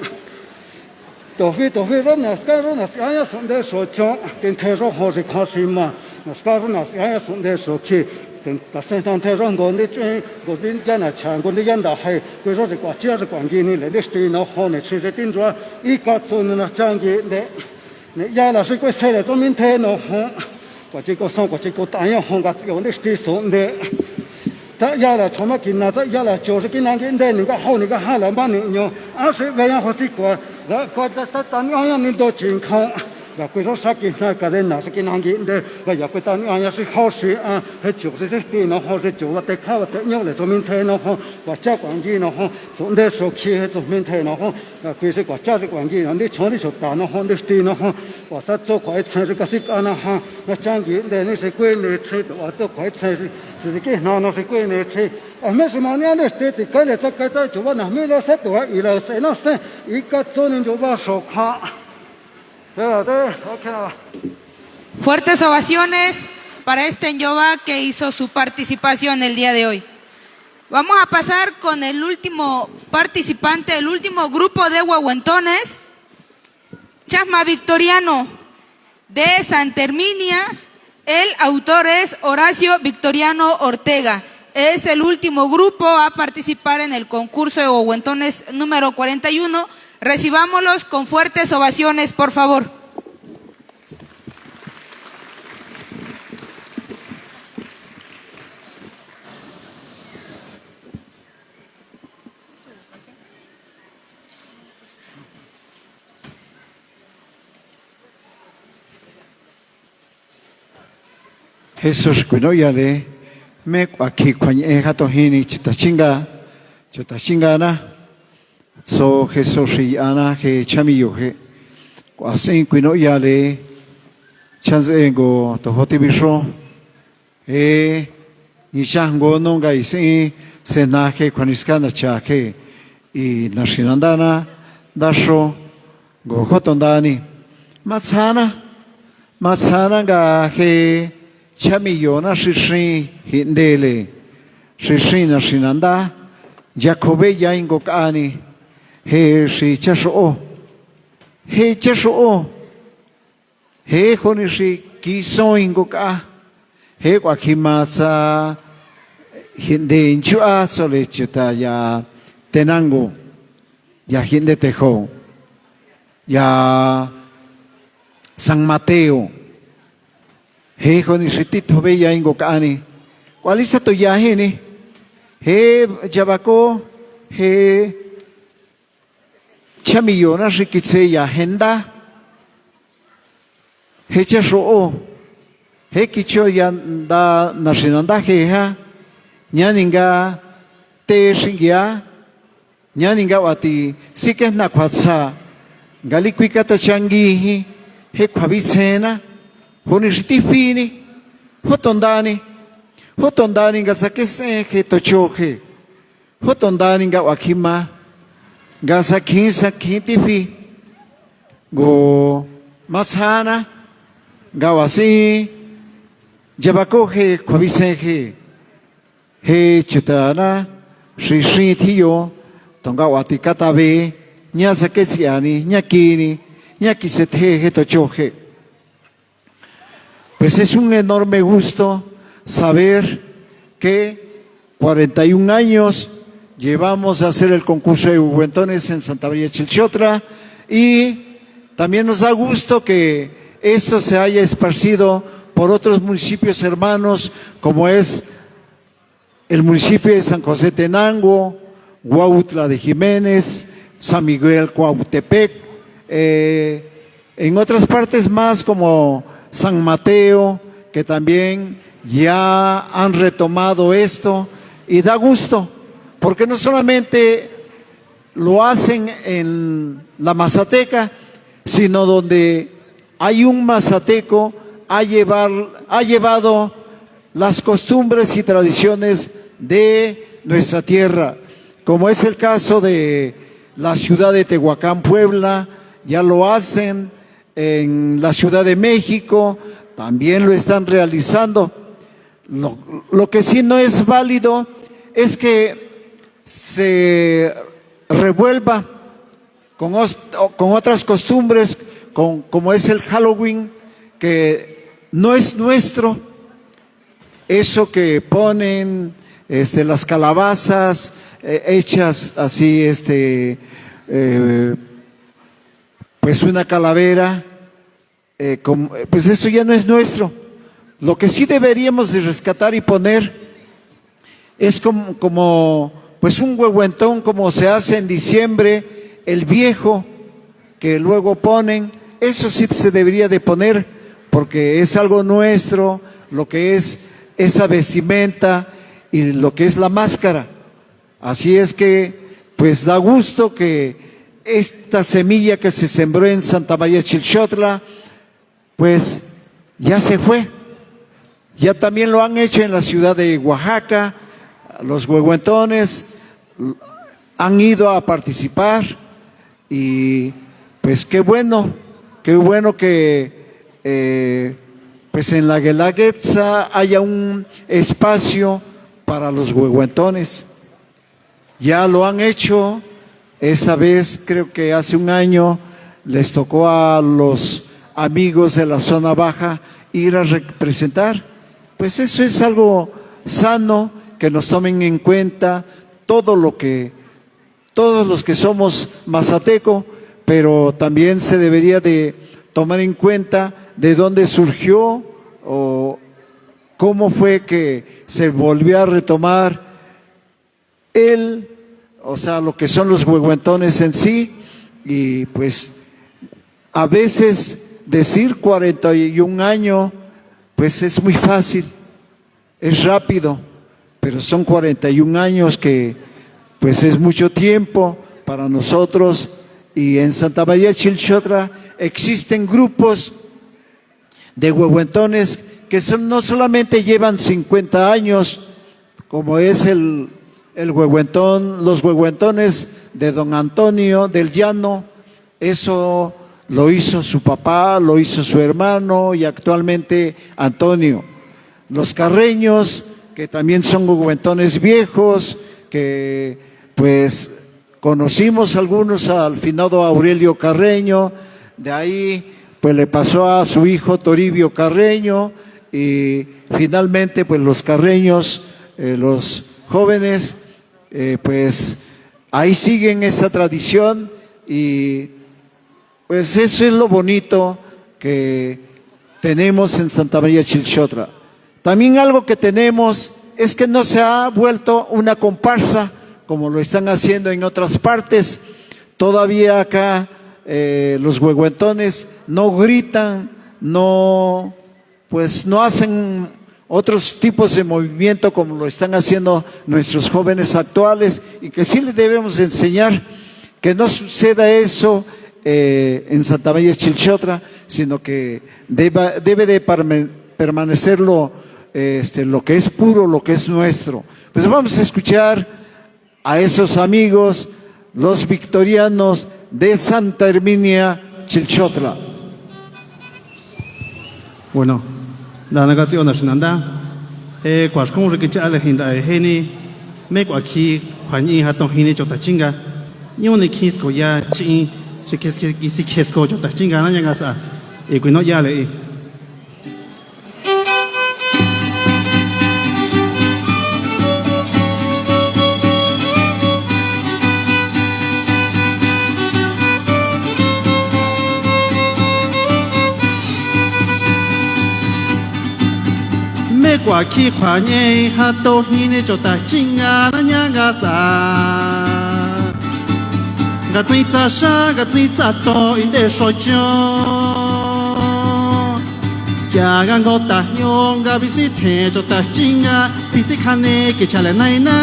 To fi to fi ro na ska ro na ska ya so nte so cho. Tin the ro ho ri kha si ma. Na ska ro na ska ya so nte so kji. Tin ta se tan the ro ngo ni chi ngo ni ya na cha ngo ni ya nda hai. Kui ro ri kwa chi ri kwa ngi ni le ni sti no ho ne chi re tin ro. I ka tso ni na cha ngi nte. Ni ya la si kue se le tso min the no ho. Kua chi ko so kua chi ko ta ya ho nga tsi o ni sti so nte. Tsa ya la choma ki na tsa ya la cho si ki na ngi nte ni nga ho ni nga ha la ma ni nyo. A si ve ya ho si kua. Ga kua ta ta ta ni ya ni do chi kho. Ga kui so sa ki na ka de na si ki na ngi nte. Ga ya kue ta ni ya si ho si a. He cho si si ti no ho si cho wa te kha wa te nyo le tso min the no ho. Kua cha kua ngi no ho. So nte so kji he tso min the no ho. Ga kui si kua cha si kua ngi no. Ni cho ni so ta no ho. Ni sti no ho. Kua sa tso kua e tsen si ka si ka na ha. Na cha ngi nte ni si kui ni chi to wa tso kua e tsen si. Xi ki hna no xi kui ne chi. A me xi ma nia ne xte ti kai le tsa kai tsa chuba na mi le se tu i la se na se. I ka tso ni chuba xo kha. Te la te, ok. Fuertes ovaciones para este Nyoba que hizo su participación el día de hoy. Vamos a pasar con el último participante, el último grupo de huehuentones. Chasma Victoriano, de Santa Herminia. El autor es Horacio Victoriano Ortega. Es el último grupo a participar en el concurso de huehuentones número cuarenta y uno. Recibámoslos con fuertes ovaciones, por favor. Jesús kuino'yale, me k'uakji kjuañe'e ja to jini chuta xchinga, chuta xchingana. Tso Jesús xi yana je chamiyo je. K'uasin kuino'yale, chansengo to jo tibixo. Je, nixango nunga isin, se na je kjuaniska na cha je, i naxinandana, ndaxo, ngo jo to ndani. Matsjana, matsjana nga je chamiyona xi xin ji'ndele, xi xin naxinanda, ya kjove yai ngo kani, je xi chaxo'o, je chaxo'o. Je joni xi kisoin ngo ka. Je k'uakji ma tsa ji'nde nchu'a tsole chuta ya Tenango, ya ji'nde Tejo, ya San Mateo. Je joni xi titjo be yai ngo kani. K'uali sa to ya jini. Je yabako, je chamiyona xi kitse ya jenda. Je chaxo'o, je kicho ya nda naxinanda je ja, ñani nga te xingia, ñani nga wati sikejna kjuatsa, nga likui katachangi ji, je kjuabitsjena, joni xi tifini, jo to ndani, jo to ndani nga sakesen je to choje. Jo to ndani nga k'uakji ma, nga sakjin sakjin tifi, ngo matsjana, nga k'uasin, yabako je kjuabisen je, je chutana, xi xin tjiyo, to nga k'uati katabe, ña saketsiani, ña kini, ña kisetje je to choje. Pues es un enorme gusto saber que cuarenta y un años llevamos a hacer el concurso de huehuentones en Santa María Chilchotla y también nos da gusto que esto se haya esparcido por otros municipios hermanos como es el municipio de San José Tenango, Huautla de Jiménez, San Miguel Coautepec, eh, en otras partes más como San Mateo, que también ya han retomado esto, y da gusto, porque no solamente lo hacen en la Mazateca, sino donde hay un mazateco, ha llevar, ha llevado las costumbres y tradiciones de nuestra tierra, como es el caso de la ciudad de Tehuacán, Puebla, ya lo hacen, en la Ciudad de México, también lo están realizando. Lo, lo que sí no es válido es que se revuelva con os-, con otras costumbres, con, como es el Halloween, que no es nuestro, eso que ponen, este, las calabazas, eh, hechas así, este, eh, pues una calavera, eh, com-, eh, pues eso ya no es nuestro. Lo que sí deberíamos de rescatar y poner es como, como, pues un huehuentón como se hace en diciembre, el viejo que luego ponen, eso sí se debería de poner porque es algo nuestro, lo que es esa vestimenta y lo que es la máscara. Así es que, pues da gusto que esta semilla que se sembró en Santa María Chilchotla, pues ya se fue, Ya también lo han hecho en la ciudad de Oaxaca, los huehuentones han ido a participar y pues qué bueno, qué bueno que eh, pues en la Guelaguetza haya un espacio para los huehuentones. Ya lo han hecho. Esta vez, creo que hace un año, les tocó a los amigos de la zona baja ir a representar. Pues eso es algo sano, que nos tomen en cuenta todo lo que, todos los que somos mazateco, pero también se debería de tomar en cuenta de dónde surgió o cómo fue que se volvió a retomar él, o sea, lo que son los huehuentones en sí, y pues a veces decir cuarenta y un años, pues es muy fácil, es rápido, pero son cuarenta y un años que pues es mucho tiempo para nosotros, y en Santa María Chilchotra existen grupos de huehuentones que son, no solamente llevan cincuenta años, como es el, el huehuentón, los huehuentones de don Antonio del Llano, eso lo hizo su papá, lo hizo su hermano y actualmente Antonio. Los Carreños, que también son huehuentones viejos, que pues conocimos algunos al finado Aurelio Carreño, de ahí pues le pasó a su hijo Toribio Carreño y finalmente pues los Carreños, eh, los jóvenes, eh, pues ahí siguen esa tradición y pues eso es lo bonito que tenemos en Santa María Chilchotra. También algo que tenemos es que no se ha vuelto una comparsa como lo están haciendo en otras partes. Todavía acá eh, los huehuentones no gritan, no, pues no hacen otros tipos de movimiento como lo están haciendo nuestros jóvenes actuales y que sí le debemos enseñar que no suceda eso eh, en Santa María Chilchotra, sino que deba, debe de permanecerlo este, lo que es puro, lo que es nuestro. Pues vamos a escuchar a esos amigos, los victorianos de Santa Herminia Chilchotla. Bueno, dana katsi ona shinanda. E kwa shkon riki cha le hinda e heni. Me kwa khi khwa ni ha to hini chota chinga. Nyu ni khi sko ya chi. Chi khi khi si khi sko chota chinga na nyanga sa. E kui no ya le. Me kwa khi khwa ñe ha to hine chota chinga na nyanga sa. Nga tsui tsa sha, nga tsui tsa to inde sho cho. Kya nga ngo ta hño nga bisi tjen cho ta chinga bisi khane ke chale nai na.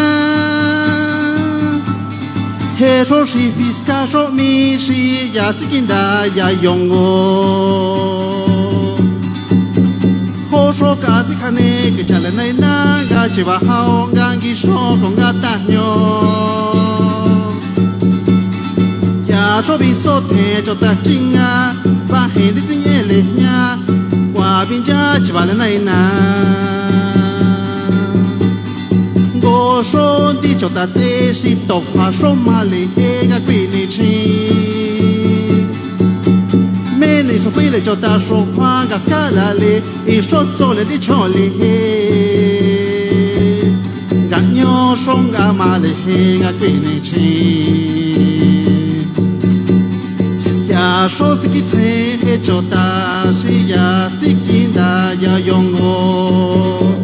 He ro shi fiska ro mi shi ya si kinda ya yongo. Ho ro ka si khane ke chale nai na nga che ba hao nga ngi sho ko nga ta hño. Kya cho bi so the cho ta chinga ba he di tsin e le nya. Kwa bin ja chi ba le nai na. Ngo sho di cho ta tse shi to khwa sho ma le he ga kwi ni chi. Me ni sho si le cho ta sho khwa ga ska la le i sho tso le di cho le he. Nga nyo sho nga ma le he nga kwi ni chi. Ya sho si ki tse he cho ta shi ya si ki nda ya yongo.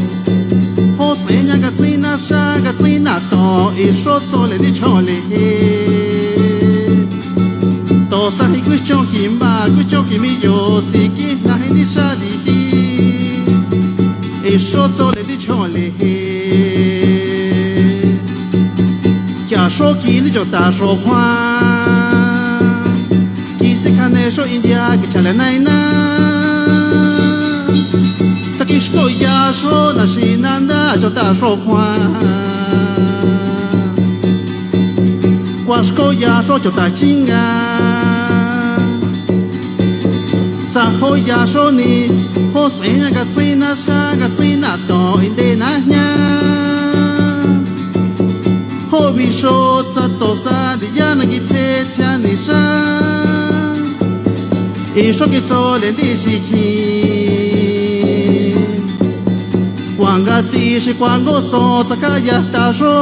Ho se nya nga tsi na sha nga tsi na to i sho tso le di cho le he. To sa hi kwi cho hi ma kwi cho hi mi yo si ki na hi ni sha li hi. I sho tso le di cho le he. Kya sho ki ni cho ta sho khwa. Ki si khane sho India ki chale nai na. Sa ki shko ya Xó naxi nanda chota xo kjuan. Kuaxkoya xo chota chinga. Sajoya xo ni, jo seña katsina xa, katsina to inde na jña. Jo bi xo tsa to sa di ya na kitse tsia ni xa. Ixo kitso le ndi xi kji. Kuanga tsi xi kuango so tsakaya ta xo.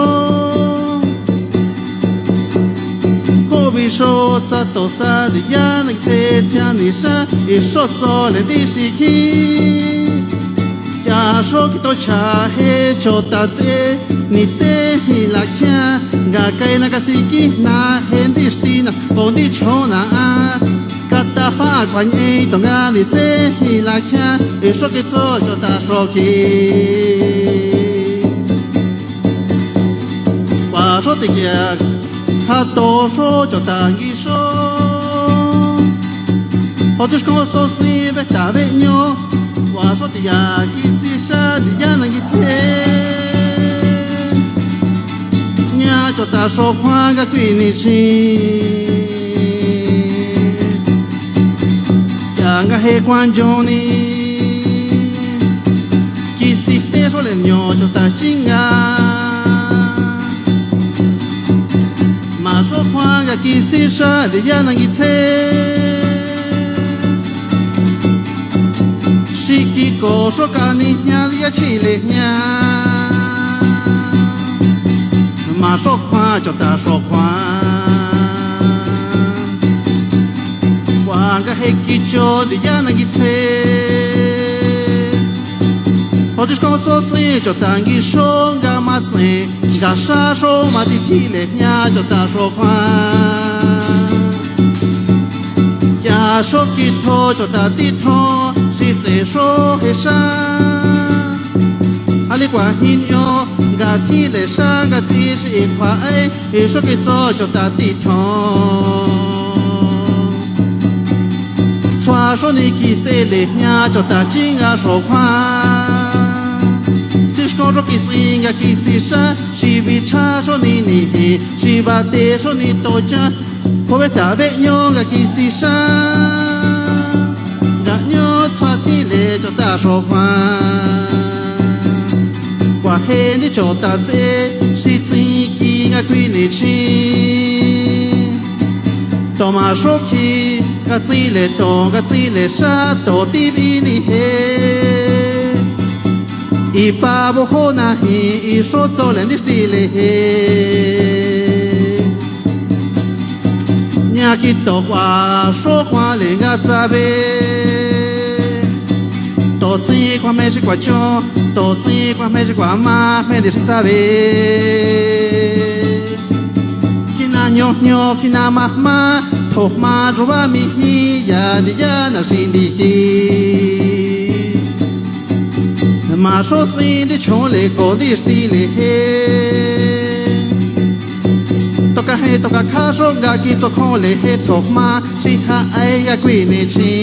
Ko bi xo tsa to sa di ya na tse tsia ni xa. Ixo tso le ndi xi kji. Kya xo kito cha je cho ta tse ni tse ji la kya. Nga kai na kasi ki na je ndi sti na ko ndi cho na a. Kata fa kua ñe to nga ni tse ji la kya. Ixo kitso cho ta xo ki. Kua xo ti kia. Tha to xo cho ta ngi xo. Jo tsi xko so si ve ta ve ño. Kua xo ti ya ki si xa ti ya na ngi tse. Ña cho ta xo kjua nga kui ni xi. Kya nga je kuan yo ni. Ki si te xo le ño cho ta chinga. Ma xo kjua nga ki si xa di ya na ngi tse. Xi ki ko xo ka ni jña di ya chi le jña. Ma xo kjua cho ta xo kjua. Kua nga je ki cho di ya na ngi tse. Jo tsi xko so si cho ta ngi xo nga ma tse. Nga xa xo ma ti kji le jña cho ta xo kjua. Kya xo ki tho cho ta ti tho xi tse xo je xa. A li kua ji ño nga kji le xa nga tsi xi i kjua ai. Ixo kitso cho ta ti tho. Tsua xo ni ki se le jña cho ta chinga xo kjua. Si xko xo ki si nga ki si xa. Xi bi cha xo ni ni ji. Xi ba te xo ni to cha. Ko ve ta ve ño nga ki si xa. Nga ño tsua ti le cho ta xo kjua. Kua je ni cho ta tse. Xi tsi ki nga kui ni chi. To ma xo kji, ka tsi le to, ka tsi le xa, to ti bi ni je. I pa bo jo na ji, i xo tso le ni sti le je. Ña ki to kua xo kua le nga tsa ve. To tsi kua me xi kua cho, to tsi kua me xi kua ma, me ni xi tsa ve. Kina ño ño, kina ma ma, tho ma ro ba mi ji, ya ni ya na xi ni ji. Ma xo si ni cho le ko ni sti le je. To ka je, to ka kha xo nga ki tso kho le je tho ma, xi ja ai ga kui ni chi.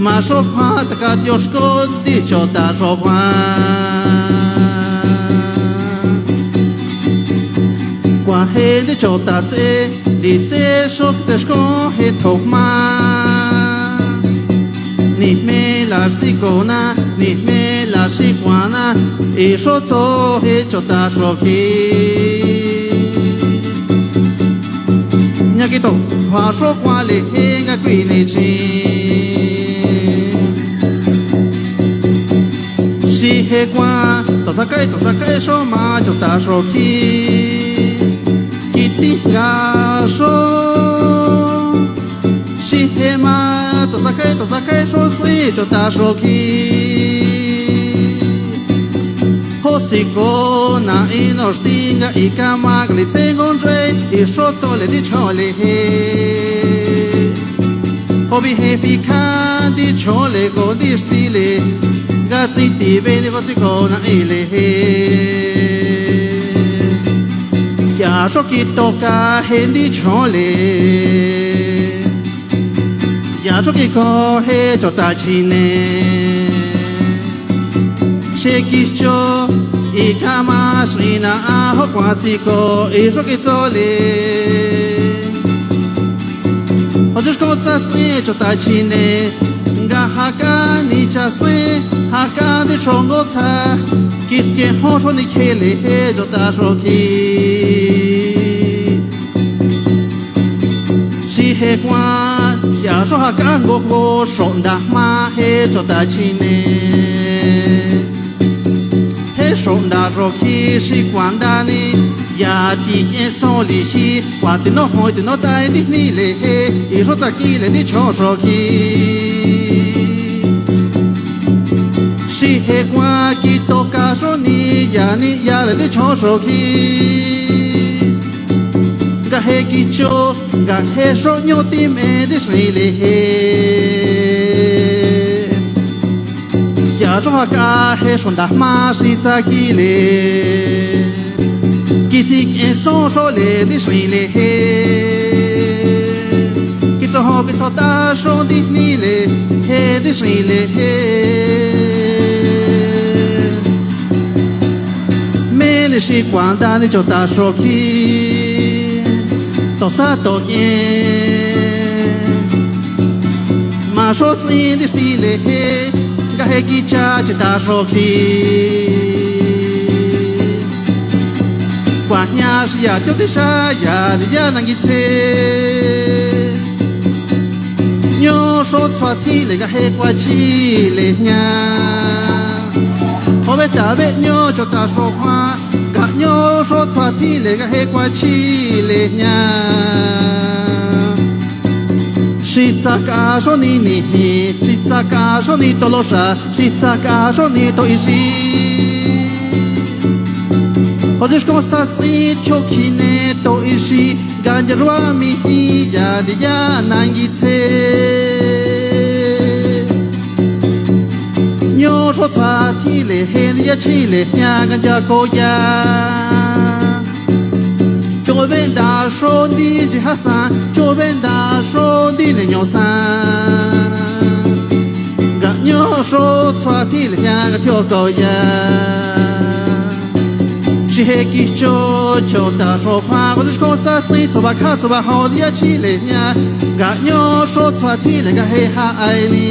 Ma xo kjua tsa ka tio xko ndi cho ta xo kjua. Kua je ndi cho ta tse, ndi tse xo tse xko je tho ma. Ni jme la si ko na, ni jme la si kua na, i xo tso je cho ta xo ki. Ña ki to kjua xo kua le je nga kui ni chi. Xi je kua, to sa kai, to sa kai xo ma cho ta xo ki. Ki ti ga xo. Xi je ma, to sa kai, to sa kai xo si cho ta xo ki. Jo si ko na i no sti nga i ka ma ka li tse ngon re, i xo tso le ndi cho le je. Jo bi je fi ka ndi cho le ko ndi sti le, nga tsi ti ve ni ko si ko na i le je. Kya xo ki to ka je ndi cho le. Ya xo ki ko je cho ta chi ne. Che kicho, i kama sina a ho kwa siko i ro ki tsole. Ho tsu ko sa si cho ta chine, nga ha ka ni cha si, ha ka de chongo tsa, kis ke ho ro ni khele he cho ta ro ki. Xi he kuan, ya ro ha ka ngo ko ro nda ma he cho ta chine. He ro nda ro ki xi kuan nda ni, ya ti ke so li hi, wa ti no ho ti no ta ti ni le he, i ro ta ki le ni cho ro ki. Xi he kuan ki to ka ro ni, ya ni ya le ni cho ro ki. Nga he kicho, nga he so nyo ti me di sui le he. Ya ro ha ka he so nda ma si tsa ki le. Ki si ke so so le di sui le he. Ki tso ho ki tso ta so di ni le he di sui le he. Me ni xi kuan nda ni cho ta so ki. To sa to ke. Ma so si di sti le he. Nga he ki cha che ta so ki. Kwa nya si ya cho si sa ya di ya na ngi tse. Nyo so tsua ti le nga he kwa chi le nya. Ho be ta be nyo cho ta so kwa. Nga nyo so tsua ti le nga he kwa chi le nya. Xi tsa ka so ni ni hi, xi tsa ka so ni to lo sa, xi tsa ka so ni to i si. Ho tsu ko sa si cho ki ne to i si. Nga nya rua mi hi ya di ya na ngi tse. Nyo so tsua ti le he ni ya chi le nya nga ya ko ya. Cho be nda so ni ji ha sa, cho be nda so ni ne nyo sa. Nga nyo so tsua ti le nya nga tio ko ya. Xi he kicho cho ta so kwa, ko tsu ko sa si tso ba ka tso ba ho di ya chi le nya. Nga nyo so tsua ti le nga he ha ai ni.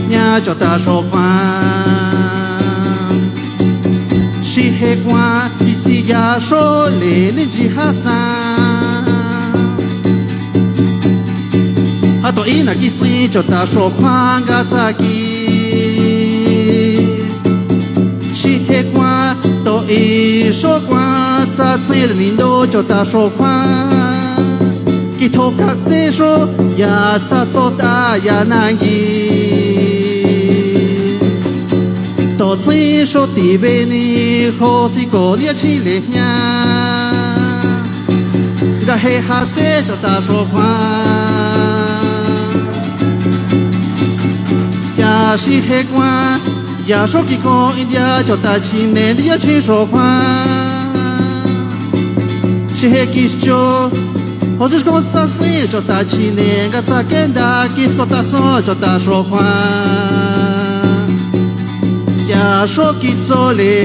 Nya cho ta so kwa. Xi he kwa, i si ya so le ni ji ha sa. Ha to i na ki si cho ta so kwa nga tsa ki. Xi he kwa, to i so kwa tsa tse le ni ndo cho ta so kwa. Ki tho ka tse so, ya tsa tso ta ya na ngi. To tse so ti be ni ho si ko ni ya chi le nya. Nga he ha tse cho ta so kwa. Ya xi he kwa, ya so ki ko India cho ta chi ne di ya chi so kwa. Xi he kicho, ho tsu ko sa si cho ta chi ne nga tsa ke nda kis ko ta so cho ta so kwa. Ya so ki tso le.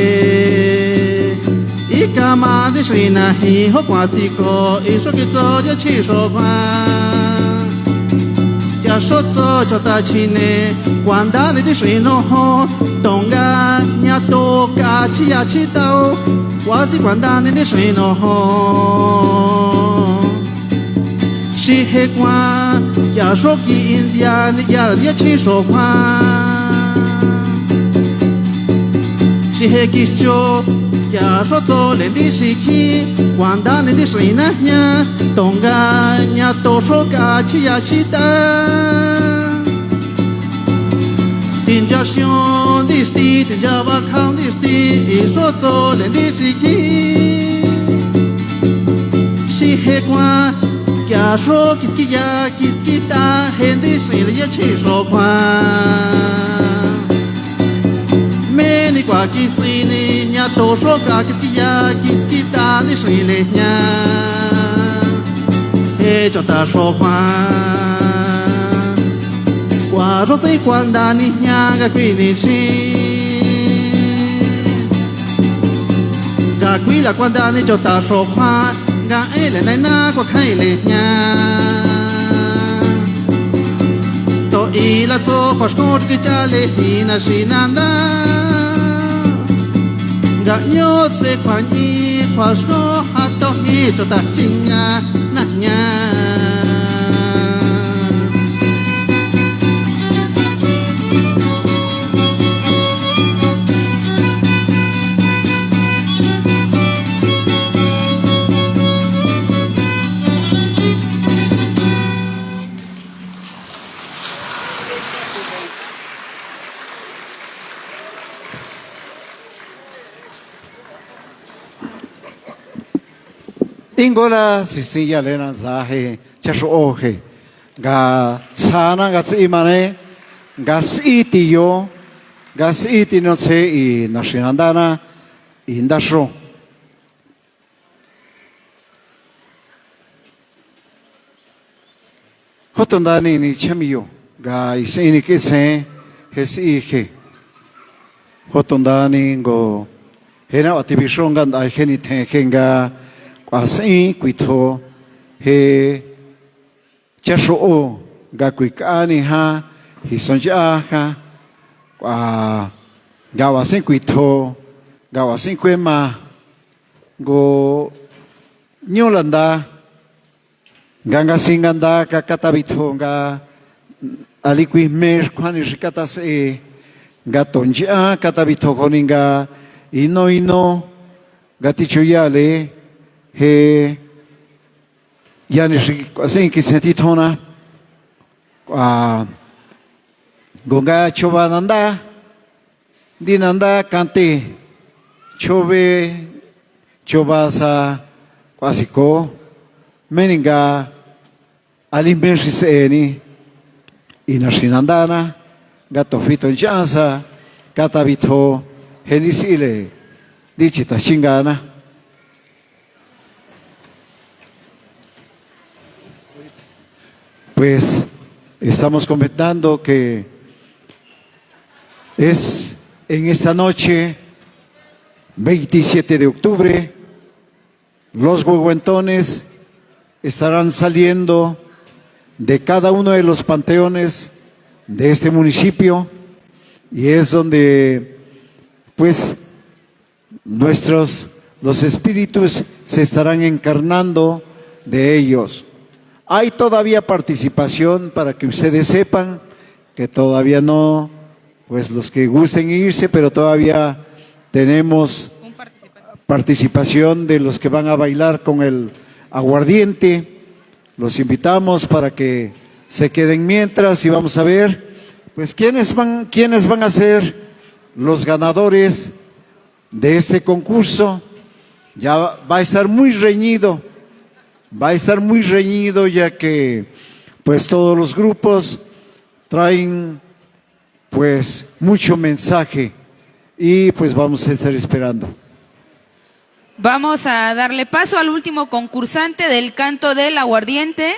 I kama di sui na hi ho kwa si ko, i so ki tso ya chi so kwa. Ya so tso cho ta chi ne, kwa nda le di sui no ho, to nga nya to ka chi ya chi ta o, kwa si kwa nda le di sui no ho. Xi he kwa, ya so ki India ni ya di ya chi so kwa. Xi he kicho, ya so tso le di si ki, kwa nda le di sui na nya, to nga nya to so ka chi ya chi ta. Tin ya xion di sti, tin ya ba kham di sti, i so tso le di si ki. Xi he kwa, ya so kis ki ya, kis ki ta, he di si le ya chi so kwa. Me ni kwa kis ni, nya to so ka kis ki ya, kis ki ta di si le nya. He cho ta so kwa. Kwa so si kwa nda ni nya nga kui ni chi. Nga kuila kuandani chota xokha, nga ele naina kuakhaile ña. To ila tso khuaxko kichale hina xinanda. Nga ñotse khuañi khuaxko hato hi chota chinga najña. Ingola sisi ya lena zahe chasho oje. Nga tsana nga tsi mane, nga si tiyo, nga si tino tse i naxinandana i ndaxo. Jotondani ni chamiyo, nga isen ni kisen, je si je. Jotondani ngo, je na atibi xo nga nda je ni tjen je nga, kua si kuitho, je chasho o, nga kuikani ha, jisoncha ha, kua, nga wa si kuitho, nga wa si kuema, ngo, ñolanda, nga nga si nga nda ka kata bitho nga ali kui me khuani xi kata se nga toncha kata bitho koni nga ino ino nga tichu yale je yani xi kua sen kisen ti thona kua ngo nga choba nanda. Ndina nda kante chobe choba sa kua siko meni nga ali me xi se ni ina xinandana nga to fito ncha sa kata bitho je ni si le di chita xingana. Pues estamos comentando que es en esta noche, veintisiete de octubre, los huehuentones estarán saliendo de cada uno de los panteones de este municipio y es donde, pues, nuestros, los espíritus se estarán encarnando de ellos. Hay todavía participación para que ustedes sepan que todavía no, pues los que gusten irse, pero todavía tenemos participación de los que van a bailar con el aguardiente. Los invitamos para que se queden mientras y vamos a ver, pues, quiénes van, quiénes van a ser los ganadores de este concurso. Ya va a estar muy reñido, va a estar muy reñido ya que, pues, todos los grupos traen, pues, mucho mensaje y, pues, vamos a estar esperando. Vamos a darle paso al último concursante del canto del aguardiente.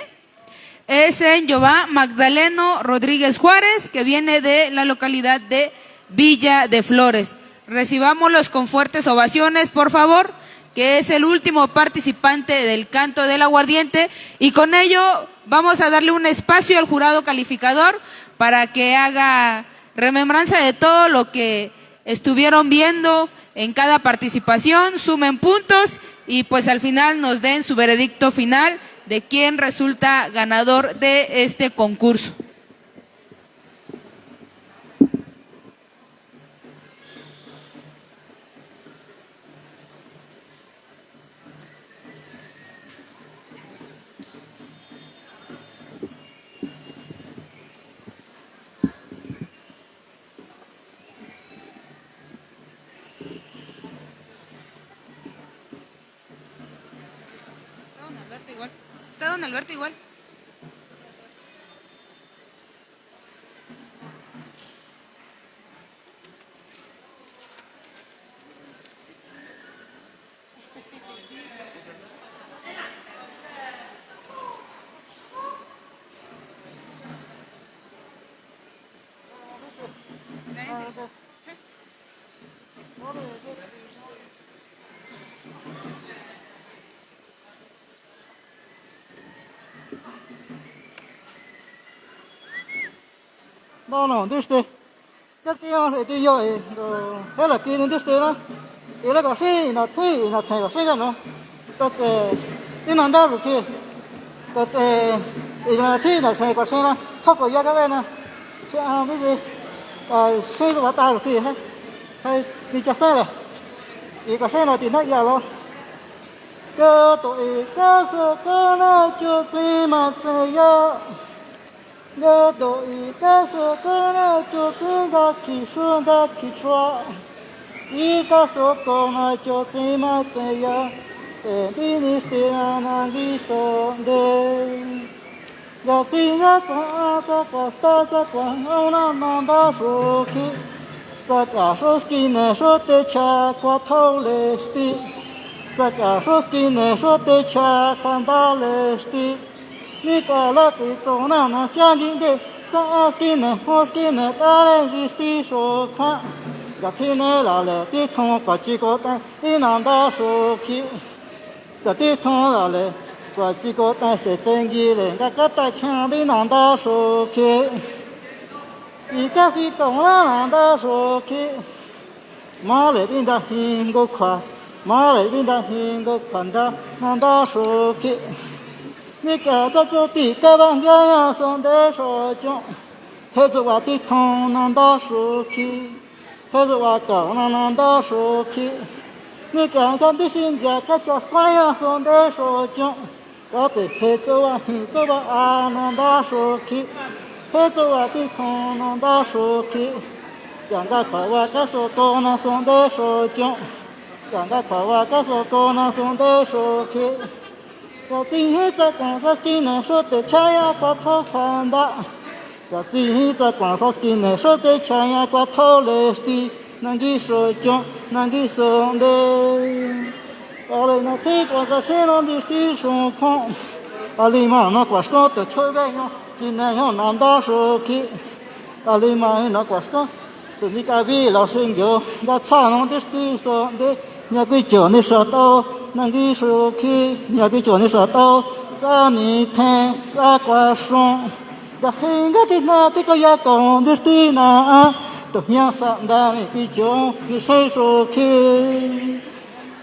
Es en Jehová Magdaleno Rodríguez Juárez, que viene de la localidad de Villa de Flores. Recibámoslos con fuertes ovaciones, por favor, que es el último participante del canto del aguardiente. Y con ello vamos a darle un espacio al jurado calificador para que haga remembranza de todo lo que estuvieron viendo en cada participación, sumen puntos y, pues, al final nos den su veredicto final de quién resulta ganador de este concurso. Está don Alberto igual. Está don Alberto igual. Nda no ndíxte. Kab tsín xi ti yo i, nto, jé la ki ni ndíxte na. I la kuaxí na thí na tjen kuaxí ya no. Ka tse, ti na nda ru ki. Ka tse, i na thí na tjen kuaxí na. Tho ko ya ka ve na. Xi a ndí ti. Ka xí wa ta ru ki he. He ni cha se le. I kuaxí na ti na ya lo. Ka to i ka so ko na chu tsi ma tse ya. Nga do i ka so ko na chu tsi nga khi su nga khi chua. I ka so ko na chu tsi ma tse ya. Te bi ni sti na na ngi so nde. Nga tsi nga tsa a tsa kwa ta tsa kwa au na na nda su khi. Tsa ka su ski ne su te cha kwa thau le sti. Tsa ka su ski ne su te cha kwa nda le sti. Ni ka la ki tso na na cha ngi nde. Tsa a ski ne ho ski ne ta le ji sti su kwa. Nga thi ne la le ti thon kwa chi ko ta i na nda su khi. Ka ti thon la le, kua chi ko ta se tse ngi le, nga ka ta chan di na nda su khi. I ka si tong na na nda su khi. Ma le bi nda hi ngu kua, ma le bi nda hi ngu kua nda, na nda su khi. Ni ka ta tsu ti ka ba ngia ya so nde su chon. He tsu wa ti thon na nda su khi. He tsu wa ka na na nda su khi. Ni ka ka ndi si ngia ka cha kua ya so nde su chon. Ka te he tsu wa hi tsu wa a na nda su khi. He tsu wa ti thon na nda su khi. Ya nga kua wa ka so ko na so nde su chon. Ya nga kua wa ka so ko na so nde su khi. Ka tsi hi tsa kua sa ski ne su te cha ya kua tho kua nda. Ka tsi hi tsa kua sa ski ne su te cha ya kua tho le sti. Na ngi su chon, na ngi so nde. A le na thi kua ka se no ndi sti su khon. A li ma no kua sko to choi ve no. Chi ne yo na nda su khi. A li ma hi no kua sko. Tu ni ka bi lo si ngyo. Nga tsa no ndi sti so nde. Nya kui cho ni sa tao. Na ngi su khi. Nya kui cho ni sa tao. Sa ni the. Sa kua son. Nga he nga ti na ti ko ya ko ndi sti na a. To hña sa nda ni pi cho ni se so khi.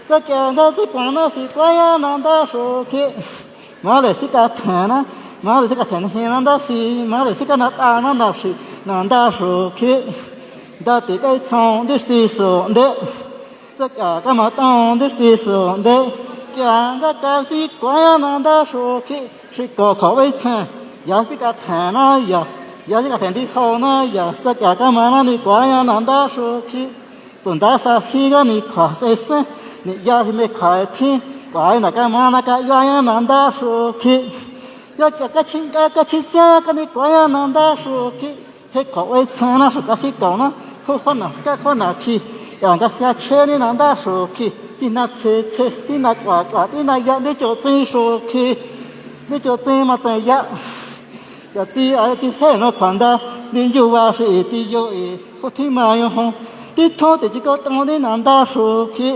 Ta kya nga ti pa na si kwa ya na nda so khi. Ma le si ka the na, ma le si ka the ni he na nda si, ma le si ka na ta na na si, na nda so khi. Nda ti kai chon ndi sti so nde. Tsa kya ka ma tao ndi sti so nde. Kya nga ka si kwa ya na nda su khi. Si ko kho ve tsen. Ya si ka the na ya. Ya si ka the ndi ho na ya. Tsa kya ka ma na ni kwa ya na nda su khi. Tu nda sa khi ga ni kha se se. Ni ya si me kha thi. Kwa na ka ma na ka ya ya na nda su khi. Ya kya ka chin ka ka chin cha ka ni kwa ya na nda su khi. He kho ve tsen na su ka si kau na, khu kho na ska kho na khi, ya nga sia che ni na nda su khi, ti na tse tse, ti na kua kua, ti na ya ndi cho tsin su khi, ndi cho tsin ma tsen ya. Ya tsi a ti he no kua nda, ndi nyu wa si i ti yo i, khu thi ma yo ho, ti tho ti chi ko tong ni na nda su khi,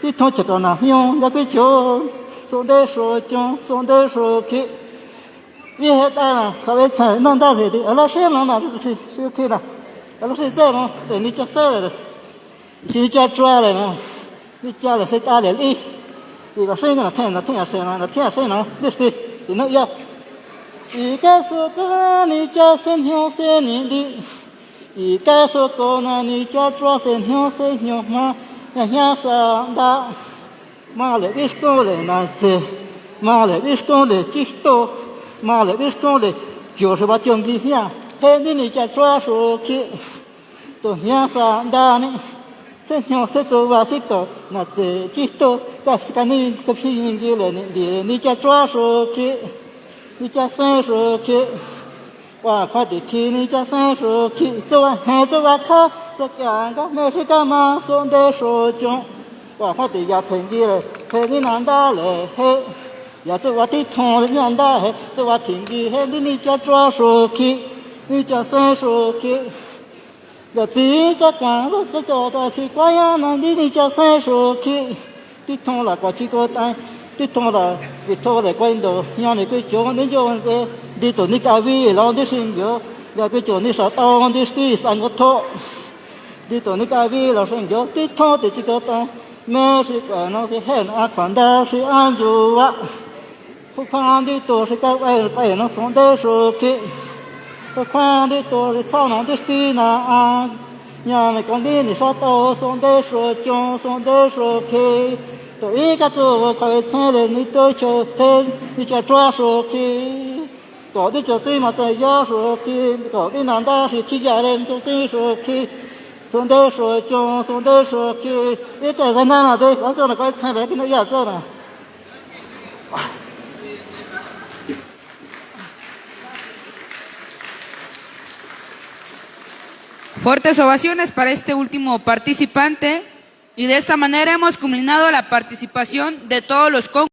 ti tho che ko na hyo, ya kui cho, so nde su cho, so nde su khi. Ye he ta na, ka ve tsa na nda re di, a la she na na, si, si khi na. A la she tse no, tse ni cha se le. Chi ni cha chua le na. Ni cha le se ta le li. Ti ba se na the na, the a se na, na the a se na, di sti. Ti no ya. I ka so ko ni cha se hyo se ni di. I ka so ko na ni cha chua se hyo se hyo ma. Ya hya sa nda. Ma le bixkun le na tse, ma le bixkun le chisto, ma le bixkun le chio se ba tio ngi hia, he ni ni cha chua su khi, to hia sa nda ni, se hyo se tsu ba si to, na tse chisto, ta ska ni ka phi ngi le ni di le ni cha chua su khi, ni cha se su khi. Wa khuati khi ni cha se su khi tsu ba he tsu ba kha, tsa kya nga me si ka ma so nde su chon. Wa khuati ya the ngi le, he ni na nda le he. Ya tsu ba ti thon le ni na nda he, tsu ba thi ngi he ni ni cha chua su khi, ni cha se su khi. Ya tsi cha kwa lo ska cho ta si kwa ya na ni ni cha se su khi. Ti thon la kwa chi ko ta. Tib thooj tas, tib thooj tas kuaib ntaus, ñan ni kuib tsoom, nib ncuab ntse, nti tus nib kab vij los nti sib nkiav, nkag kuib tsoom nib sav tau, nti sib tib xav nkauj thob, nti tus nib kab vij los sib nkiav, tib thooj tes tsis kab tau, me sib kab no sib hej no, a khuam ntag sib ab ntsuab, khuab khuab nti tus sib kab kab no xoom nteb suav khi, khuab khuab nti tus sib txhob no nti sib tib na a, ñan ni kab nti ni sav tau, xoom nteb suav coo, xoom nteb suav khi. Tus ib kab txuj khuam ve txheeb le nib tub chaw theb, nib tsa ruab suav khi. Kaum tib tsoom txib mas txeem yab suav khi, kaum tib nas ntab sib khib ya le ntxuj txib suav khi, xoom nteb suav coo, xoom nteb suav khi. Ib tes zaj nab no tes koj txuj na koj txheeb le koj nub yaj txuj na. Fuertes ovaciones para este último participante. Y de esta manera hemos culminado la participación de todos los con-